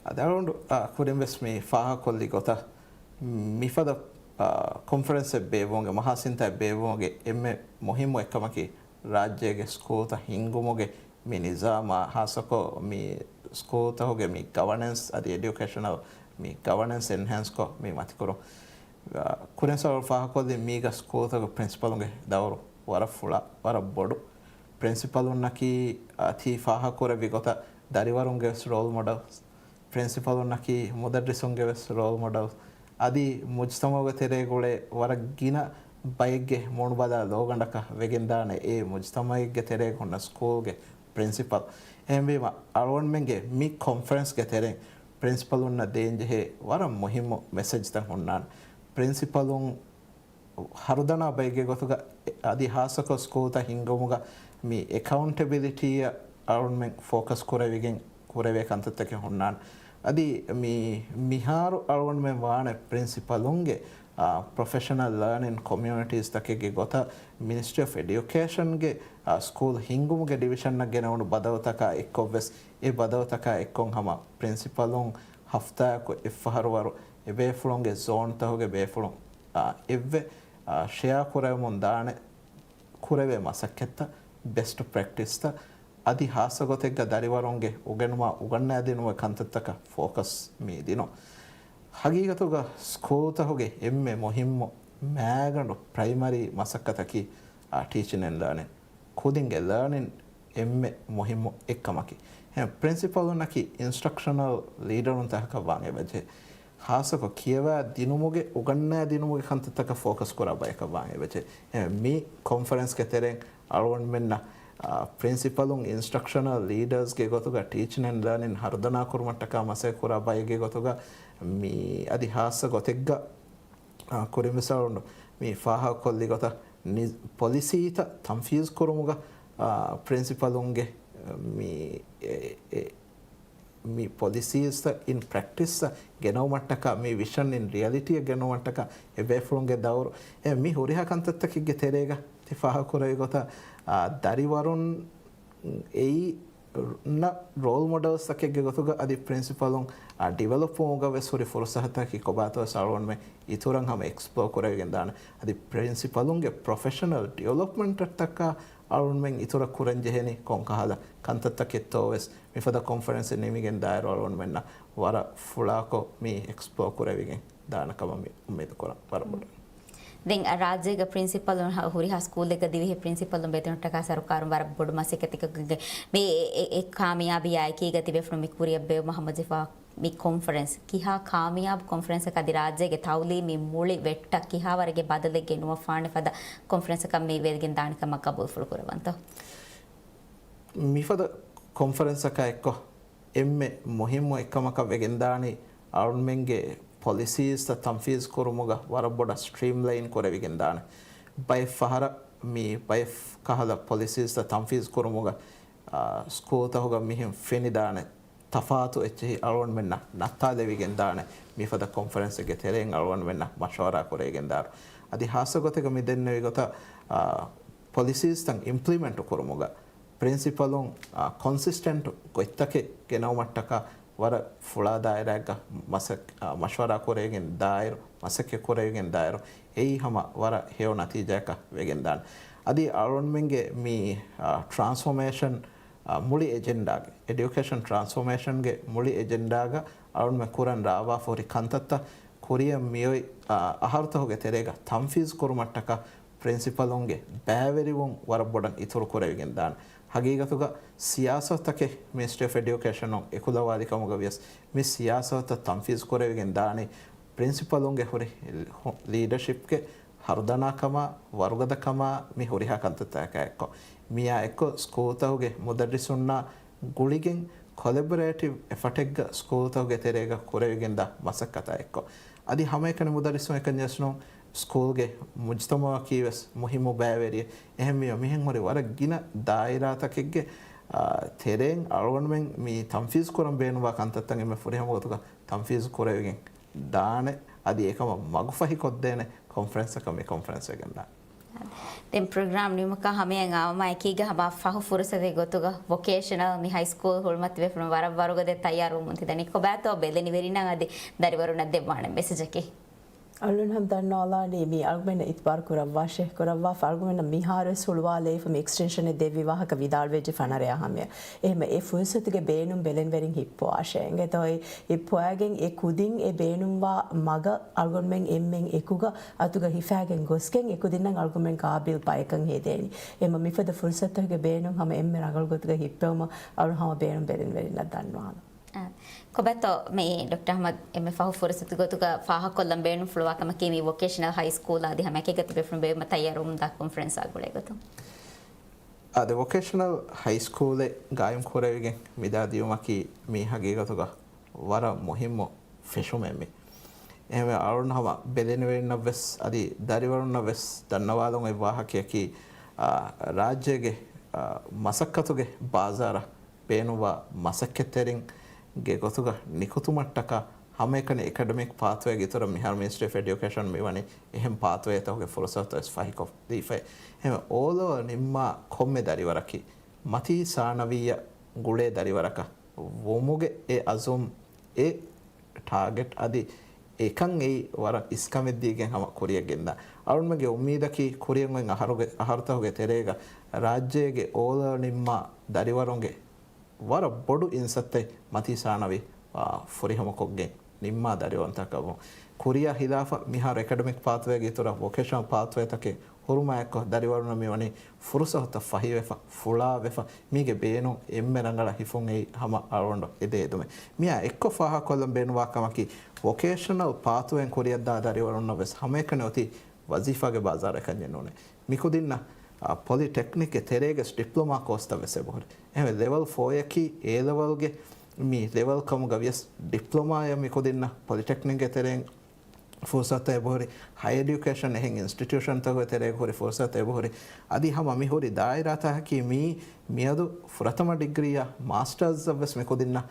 އަދި އަޅުގަނޑު، އާ، ކުރިން ވެސް މި ފާހަގަކޮށްލި ގޮތަށް މިފަދަ، އާ، ކޮންފަރެންސެއް ބޭއްވުމުގެ، މަހާސިންތައް ބޭއްވުމުގެ އެންމެ މުހިއްމު އެއްކަމަކީ ރާއްޖޭގެ ސްކޫލްތައް ހިންގުމުގެ މި ނިޒާމާ، ހާއްސަކޮށް މި ސްކޫލްތަކުގެ މި ގަވަނެންސް އަދި އެޑިއުކޭޝަނަލް މި ގަވަނެންސް އެންހޭންސްކޮށް މި މަތިކުރުން. އާ، ކުރިން ސަރު ފާހަގަކޮށްލި މީގަ ސްކޫލްތަކުގެ ޕްރިންސިޕަލުންގެ ދައުރު ވަރަށް ފުޅާ، ވަރަށް ބޮޑު. ޕްރިންސިޕަލުންނަކީ، އާ، ތީ ފާހަގަކުރެއްވި ގޮތަށް ދަރިވަރުންގެ ވެސް ރޯލް މޮޑެލް، ޕްރިންސިޕަލުންނަކީ މުދައްރިސުންގެ ވެސް ރޯލް މޮޑެލް. އަދި މުޖްތަމަޢުގެ ތެރޭގުޅޭ ވަރަށް ގިނަ ބައެއްގެ މޫނުބަލާ ލޯގަނޑަކަށް ވެގެންދާނެ އެ މުޖްތަމަޢެއްގެ ތެރޭގަ ހުންނަ ސްކޫލްގެ ޕްރިންސިޕަލް. އެހެންވީމަ، އަޅުގަނޑުމެންގެ މި ކޮންފަރެންސްގެ ތެރެއިން ޕްރިންސިޕަލުންނަށް ދޭންޖެހޭ ވަރަށް މުހިއްމު މެސެޖްތައް ހުންނާނެ. ޕްރިންސިޕަލުން ހަރުދަނާ ބައެއްގެ ގޮތުގަ އަދި ހާއްސަކޮށް ސްކޫލްތައް ހިންގުމުގަ މި އެކައުންޓެބިލިޓީއަށް އަޅުގަނޑުމެން ފޯކަސް ކުރެވިގެން ކުރެވޭ ކަންތައްތަކެއް ހުންނާނެ. އަދި މި، މިހާރު އަޅުގަނޑުމެން ވާނެ ޕްރިންސިޕަލުންގެ، އާ، ޕްރޮފެޝަނަލް ލާނިން ކޮމިއުނިޓީސް ތަކެއްގެ ގޮތަށް މިނިސްޓްރީ އޮފް އެޑިއުކޭޝަންގެ، އާ، ސްކޫލް ހިންގުމުގެ ޑިވިޝަންއަށް ގެނެވުނު ބަދަލުތަކާ އެއްކޮށް ވެސް، އެ ބަދަލުތަކާ އެއްކޮށް ހަމަ ޕްރިންސިޕަލުން ހަފްތާއަކު އެއްފަހަރު ވަރު އެބޭފުޅުންގެ ޒޯންތަކުގެ ބޭފުޅުން، އާ، އެއްވެ، އާ، ޝެއާ ކުރެވެމުން ދާނެ ކުރެވޭ މަސައްކަތްތައް، ބެސްޓް ޕްރެކްޓިސްތައް، އަދި ހާއްސަ ގޮތެއްގަ ދަރިވަރުންގެ އުގެނުމާ އުގަންނާދިނުމުގެ ކަންތައްތަކަށް ފޯކަސް މި ދިނުން. ހަގީގަތުގަ ސްކޫލްތަކުގެ އެންމެ މުހިއްމު މައިގަނޑު ޕްރައިމަރީ މަސައްކަތަކީ، އާ، ޓީޗިން އެންޑް ލާނިން. ކުދިންގެ ލާނިން އެންމެ މުހިއްމު އެއްކަމަކީ. އެހެން ޕްރިންސިޕަލުންނަކީ އިންސްޓްރަކްޝަނަލް ލީޑަރުން ތަކަކަށް ވާން އެބަޖެހޭ. ހާއްސަކޮށް ކިޔަވާ ދިނުމުގެ، އުގަންނާ ދިނުމުގެ ކަންތައްތަކަށް ފޯކަސް ކުރާ ބަޔަކަށް ވާން އެބަޖެހޭ. އެހެން މި ކޮންފަރެންސްގެ ތެރެއިން އަޅުގަނޑުމެންނަށް، އާ، ޕްރިންސިޕަލުން އިންސްޓްރަކްޝަނަލް ލީޑަރސްގެ ގޮތުގަ ޓީޗިން އެންޑް ލާނިން ހަރުދަނާ ކުރުމަށްޓަކާ މަސައްކަތް ކުރާ ބައެއްގެ ގޮތުގަ މި އަދި ހާއްސަ ގޮތެއްގަ އާ، ކުރިން މިސާލުން މި ފާހަގަކޮށްލި ގޮތަށް ނި-، ޕޮލިސީތައް ތަންފީޒު ކުރުމުގަ، އާ، ޕްރިންސިޕަލުންގެ މި، އެ، އެ، މި ޕޮލިސީސްތައް އިން ޕްރެކްޓިސްއަށް ގެނައުމަށްޓަކާ، މި ވިޝަން އިން ރިއަލިޓީއަށް ގެނައުމަށްޓަކާ އެ ބޭފުޅުންގެ ދައުރު. އެ މި ހުރިހާ ކަންތައްތަކެއްގެ ތެރޭގަ ތި ފާހަގަކުރެވި ގޮތަށް، އާ، ދަރިވަރުން އެއީ ނަ ރޯލް މޮޑެލްސްތަކެއްގެ ގޮތުގަ އަދި ޕްރިންސިޕަލުން، އާ، ޑިވެލޮޕްވުމުގަ ވެސް ހުރި ފުރުސަހަތަކީ ކޮބާތޯ ވެސް އަޅުގަނޑުމެން އިތުރަށް ހަމަ އެކްސްޕްލޯ ކުރެވިގެން ދާނެ. އަދި ޕްރިންސިޕަލުންގެ ޕްރޮފެޝަނަލް ޑިވެލޮޕްމަންޓަށްޓަކާ އަޅުގަނޑުމެން އިތުރަށް ކުރަން ޖެހެނީ ކޮންކަހަލަ ކަންތައްތަކެއްތޯ ވެސް މިފަދަ ކޮންފަރެންސެއް ނިމިގެން ދާއިރު އަޅުގަނޑުމެންނަށް ވަރަށް ފުޅާކޮށް މި އެކްސްޕްލޯ ކުރެވިގެން ދާނެ ކަމަށް މި އުއްމީދު ކުރަން ވަރަށް ބޮޑަށް. ދެން ރާއްޖޭގަ ޕްރިންސިޕަލުން ހަ-، ހުރިހާ ސްކޫލެއްގަ ދިވެހި ޕްރިންސިޕަލުން ބޭތުންތަކާ ސަރުކާރުން ވަރަށް ބޮޑު މަސައްކަތެއް ކޮށްގެން މި އެ، އެ، އެ ކާމިޔާބީ އެކީގަ ތިބޭފުޅުން މި ކުރިއަށް ބޭއްވުމަށް ހަމަޖެހިފަ މި ކޮންފަރެންސް ކިހާ ކާމިޔާބު ކޮންފަރެންސަކަށް އަދި ރާއްޖޭގެ ތައުލީމީ މުޅި ވެއްޓަށް ކިހާވަރެއްގެ ބަދަލެއް ގެނުވަފާނެ ފަދަ ކޮންފަރެންސަކަށް މި ވެގެން ދާނެ ކަމަށް ގަބޫލުފުޅު ކުރައްވަންތޯ؟ މިފަދަ ކޮންފަރެންސަކާ އެއްކޮށް، އެންމެ މުހިއްމު އެއްކަމަކަށް ވެގެންދާނީ، އަޅުންމެންގެ ޕޮލިސީސްތައް ތަންފީޒް ކުރުމުގަ ވަރަށް ބޮޑަށް ސްޓްރީމްލައިން ކުރެވިގެންދާނެ. ބައެއް ފަހަރަށް މި ބައެއް ކަހަލަ ޕޮލިސީސްތައް ތަންފީޒް ކުރުމުގަ، އާ، ސްކޫލްތަކުގަ މިހެން ފެނިދާނެ ތަފާތު އެއްޗެހި އަޅުގަނޑުމެންނަށް ނައްތާލެވިގެންދާނެ. މިފަދަ ކޮންފަރެންސެއްގެ ތެރެއިން އަޅުގަނޑުމެންނަށް މަޝްވަރާ ކުރެވިގެންދާއިރު. އަދި ހާއްސަ ގޮތެއްގަ މި ދެންނެވި ގޮތަށް، އާ، ޕޮލިސީސްތައް އިމްޕްލިމެންޓު ކުރުމުގަ ޕްރިންސިޕަލުން، އާ، ކޮންސިސްޓެންޓް ގޮތްތަކެއް ގެނައުމަށްޓަކާ ވަރަށް ފުޅާ ދާއިރާއެއްގަ މަސައް-، އާ، މަޝްވަރާ ކުރެވިގެން ދާއިރު، މަސައްކަތް ކުރެވިގެން ދާއިރު، އެއީ ހަމަ ވަރަށް ހެޔޮ ނަތީޖާއަކަށް ވެގެންދާނެ. އަދި އަޅުގަނޑުމެންގެ މި، އާ، ޓްރާންސްފޯމޭޝަން، އާ، މުޅި އެޖެންޑާގެ، އެޑިއުކޭޝަން ޓްރާންސްފޯމޭޝަންގެ މުޅި އެޖެންޑާގަ އަޅުގަނޑުމެން ކުރަން ރާވާފަ ހުރި ކަންތައްތައް ކުރިއަށް މިއޮތް، އާ، އަހަރުތަކުގެ ތެރޭގަ ތަންފީޒް ކުރުމަށްޓަކާ ޕްރިންސިޕަލުންގެ ބައިވެރިވުން ވަރަށް ބޮޑަށް އިތުރު ކުރެވިގެން ދާނެ. ހަގީގަތުގަ ސިޔާސަތުތަކެއް މިނިސްޓްރީ އޮފް އެޑިއުކޭޝަނުން އެކުލަވާލި ކަމުގަ ވިޔަސް، މި ސިޔާސަތުތައް ތަންފީޒް ކުރެވިގެން ދާނީ ޕްރިންސިޕަލުންގެ ހުރި ލީޑަޝިޕްގެ ހަރުދަނާކަމާ، ވަރުގަދަކަމާ، މި ހުރިހާ ކަންތައްތަކާ އެއްކޮށް. މިއާ އެއްކޮށް ސްކޫލްތަކުގެ މުދައްރިސުންނާ ގުޅިގެން ކޮލެބޮރޭޓިވް އެފަޓެއްގަ ސްކޫލްތަކުގެ ތެރޭގަ ކުރެވިގެންދާ މަސައްކަތާ އެއްކޮށް، އަދި ހަމައެކަނި މުދައްރިސުން އެކަންޏެސް ނޫން، ސްކޫލްގެ މުޖުތަމައަކީ ވެސް މުހިއްމު ބައިވެރިއެއް. އެހެންވީމަ މިހެން ހުރި ވަރަށް ގިނަ ދާއިރާތަކެއްގެ، އާ، ތެރެއިން އަޅުގަނޑުމެން މި ތަންފީޒް ކުރަން ބޭނުންވާ ކަންތައްތައް އެންމެ ފުރިހަމަ ގޮތުގަ ތަންފީޒް ކުރެވިގެން ދާނެ. އަދި އެކަމަށް މަގުފަހި ކޮށްދޭނެ ކޮންފަރެންސަކަށް މި ކޮންފަރެންސް ވެގެންދާނެ. ދެން ޕްރޮގްރާމް ނިމުމަކާ ހަމަޔަށް އާވަމާ އެކީގަ ހަމަ ފަހު ފުރުސަތެއް ގޮތުގަ ވޮކޭޝަނަލް މި ހައިސްކޫލް ހުޅުމަތިވެފަ ވަރަށް ވަރުގަދަ ތައްޔާރުވަމުން ތިދަނީ. ކޮބާތޯ ބެލެނިވެރިންނަށް އަދި ދަރިވަރުންނަށް ދެއްވާނެ މެސެޖަކީ؟ އަޅުން ހަމަ ދަންނަވާލާނީ މި އަޅުގަނޑަށް އިތުބާރު ކުރައްވާށޭ، ކުރައްވާފަ އަޅުގަނޑަށް މިހާރުވެސް ހުޅުވާލައިފަ މި އެކްސްޓެންޝަނެއް ދެއްވި ވާހަކަ ވިދާޅުވެއްޖެ ފަނަރަޔާ ހަމަޔަށް. އެހެމަ އެ ފުރުސަތުގެ ބޭނުން ބެލެނިވެރިން ހިއްޕުވާށޭ. އެނގޭތޯއޭ؟ ހިއްޕުވާގެން އެ ކުދިން އެ ބޭނުންވާ މަގަށް އަޅުގަނޑުމެން އެންމެން އެކުގަ އަތުގަ ހިފާގެން ގޮސްގެން އެ ކުދިންނަށް އަޅުގަނޑުމެން ގާބިލް ބަޔަކަށް ހެދޭނީ. އެހެމަ މިފަދަ ފުރުސަތުގެ ބޭނުން ހަމަ އެންމެ ރަނގަޅު ގޮތުގަ ހިއްޕެވުމަށް އަޅުން ހަމަ ބޭނުން ބެލެނިވެރިންނަށް ދަންނަވާލަން. އާ، ކޮބާތޯ މި ޑޮކްޓަރ އަހްމަދު އެންމެ ފަހު ފުރުސަތު ގޮތުގަ ފާހަގަކޮށްލަން ބޭނުންފުޅުވާ ކަމަކީ މި ވޮކޭޝަނަލް ހައި ސްކޫލާ އަދި ހަމައެކީގަ ތިބޭފުޅުން ބޭއްވުމަށް ތައްޔާރުވުމުންދާ ކޮންފަރެންސާ ގުޅޭ ގޮތުން؟ އާދެ، ވޮކޭޝަނަލް ހައި ސްކޫލެއް ގާއިމް ކުރެވިގެން މިދާ ދިޔުމަކީ މީ ހަގީގަތުގަ ވަރަށް މުހިއްމު ފެށުމެއް މި. އެހެންވެ، އަޅުން ހަމަ ބެލެނިވެރިންނަށް ވެސް އަދި ދަރިވަރުންނަށް ވެސް ދަންނަވާލަން އޮތް ވާހަކަޔަކީ، އާ، ރާއްޖޭގެ، އާ، މަސައްކަތުގެ ބާޒާރަށް ބޭނުންވާ މަސައްކަތްތެރިންގެ ގޮތުގަ ނިކުތުމަށްޓަކާ ހަމައެކަނި އެކަޑަމިކް ޕާތްވޭގެ އިތުރަށް މިހާރު މިނިސްޓްރީ އޮފް އެޑިއުކޭޝަން މިވަނީ އެހެން ޕާތްވޭތަކުގެ ފުރުސަތު ވެސް ފަހިކޮށްދީފައި. އެހެންވެ، އޯލެވެލް ނިންމާ ކޮންމެ ދަރިވަރަކީ މަތީ ސާނަވީއަށް ގުޅޭ ދަރިވަރަކަށް ވުމުގެ އެ އަޒުމް، އެ ޓާގެޓް އަދި އެކަން އެއީ ވަރަށް އިސްކަމެއްދީގެން ހަމަ ކުރިއަށް ގެންދާ. އަޅުންމެންގެ އުއްމީދަކީ ކުރިއަށް އޮތް އަހަރުގެ، އަހަރުތަކުގެ ތެރޭގަ ރާއްޖޭގެ އޯލެވެލް ނިންމާ ދަރިވަރުންގެ ވަރަށް ބޮޑު އިންސައްތައެއް މަތީ ސާނަވީ، އާ، ފުރިހަމަކޮށްގެން ނިންމާ ދަރިވަރުންތަކަށް ވުން. ކުރިއާ ހިލާފަށް މިހާރު އެކަޑަމިކް ޕާތްވޭގެ އިތުރަށް ވޮކޭޝަނަލް ޕާތްވޭތަކެއް ހުރުމާ އެއްކޮށް ދަރިވަރުންނަށް މިވަނީ ފުރުސަތުތައް ފަހިވެފަ، ފުޅާވެފަ، މީގެ ބޭނުން އެންމެ ރަނގަޅަށް ހިފުން އެއީ ހަމަ އަޅުގަނޑު އެދޭ އެދުމެއް. މިއާ އެއްކޮށް ފާހަގަކޮށްލަން ބޭނުންވާ ކަމަކީ، ވޮކޭޝަނަލް ޕާތްވޭން ކުރިއަށްދާ ދަރިވަރުންނަށް ވެސް ހަމައެކަނި އޮތީ ވަޒީފާގެ ބާޒާރަކަށް ނޫނޭ. މިކުދިންނަށް، އާ، ޕޮލިޓެކްނިކްގެ ތެރޭގަސް ޑިޕްލޮމާ ކޯސްތައް ވެސް އެބަހުރި. އެހެންވެ، ލެވެލް ފޯއަކީ އޭ ލެވެލްގެ މި ލެވެލް ކަމުގަ ވިޔަސް ޑިޕްލޮމާއަށް މިކުދިންނަށް ޕޮލިޓެކްނިކްގެ ތެރެއިން ފުރުސަތު އެބަހުރި، ހަޔަ އެޑިއުކޭޝަން އެހެން އިންސްޓިޓިއުޝަންތަކުގެ ތެރޭގަ ހުރި ފުރުސަތު އެބަހުރި. އަދި ހަމަ މި ހުރި ދާއިރާތަކަކީ މީ މިއަދު ފުރަތަމަ ޑިގްރީއާ މާސްޓާޒްއަށް ވެސް މިކުދިންނަށް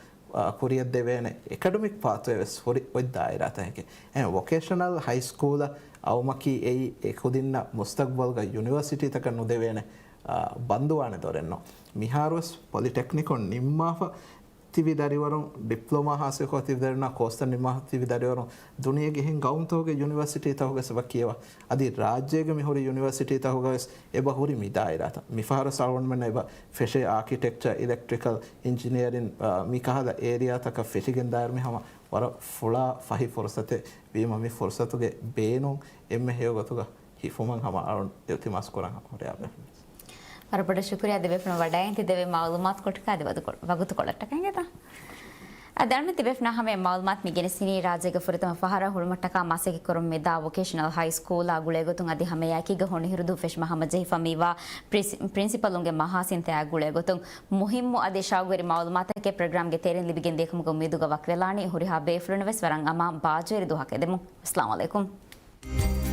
ކުރިއަށް ދެވޭނެ އެކަޑަމިކް ޕާތުވެ ވެސް ހުރި އޮތް ދާއިރާތަކެކޭ. އެހެން ވޮކޭޝަނަލް ހައި ސްކޫލަށް އައުމަކީ އެއީ އެ ކުދިންނަށް މުސްތަގްބަލްގަ ޔުނިވަރސިޓީތަކަށް ނުދެވޭނެ ބަންދުވާނެ ދޮރެއްނު. މިހާރުވެސް ޕޮލިޓެކްނިކުން ނިންމާފަ ތިބި ދަރިވަރުން، ޑިޕްލޮމާ ހާސިލްކޮށް ތިބި ދަރިވަރުން، ކޯސްތައް ނިންމާފަ ތިބި ދަރިވަރުން ދުނިޔޭގެ އެހެން ގައުމުތަކުގެ ޔުނިވަރސިޓީތަކުގަސް އެބަ ކިޔަވާ. އަދި ރާއްޖޭގެ މި ހުރި ޔުނިވަރސިޓީތަކުގަވެސް އެބަ ހުރި މި ދާއިރާތައް. މިފަހަރު އަޅުގަނޑުމެންނަށް އެބަ ފެށޭ އާކިޓެކްޗަރ، އިލެކްޓްރިކަލް އިންޖިނިއަރިން، އާ، މި ކަހަލަ އޭރިއާތަކަށް ފެށިގެން ދާއިރު މި ހަމަ ވަރަށް ފުޅާ ފަހި ފުރުސަތެއް ވީމަ، މި ފުރުސަތުގެ ބޭނުން އެންމެ ހެޔޮ ގޮތުގަ ހިފުމަށް ހަމަ އަޅުން އިލްތިމާސް ކުރަން ހަމަ ހުރިހާ ބޭފުޅުން. ވަރަށް ބޮޑަށް ޝުކުރިއްޔާ ދެބޭފުޅުން ވަޑައިގެން ތި ދެވޭ މައުލޫމާތު ކޮޓަކާ އަދި ވަގު-، ވަގުތުކޮޅަށްޓަކައިގެތަ؟ އަދި އަޅުމެން ތިބޭފުޅުންނާ ހަމަޔަށް މައުލޫމާތު މި ގެނެސްދިނީ ރާއްޖޭގެ ފުރަތަމަ ފަހަރަށް ހުޅުމަށްޓަކާ މަސައްކަތްކުރަމުން މިދާ ވޮކޭޝަނަލް ހައި ސްކޫލާ ގުޅޭގޮތުން އަދި ހަމައެއާއެކީގަ ހޮނިހިރުދޫ ފެށުމަށް ހަމަޖެހިފަ މިވާ ޕްރިސި-، ޕްރިންސިޕަލުންގެ މަހާސިންތައާ ގުޅޭގޮތުން. މުހިއްމު އަދި ޝައުގުވެރި މައުލޫމާތެކޭ ޕްރޮގްރާމްގެ ތެރެއިން ލިބިގެން ދިޔަކަމުގެ އުއްމީދުގަ ވަކިވެލާނީ. ހުރިހާ ބޭފުޅުންނަށް ވެސް ވަރަށް އަމާން ބާއްޖަވެރި ދުވަހަކަށް އެދެމުން. އައްސަލާމު ޢަލައިކުމް.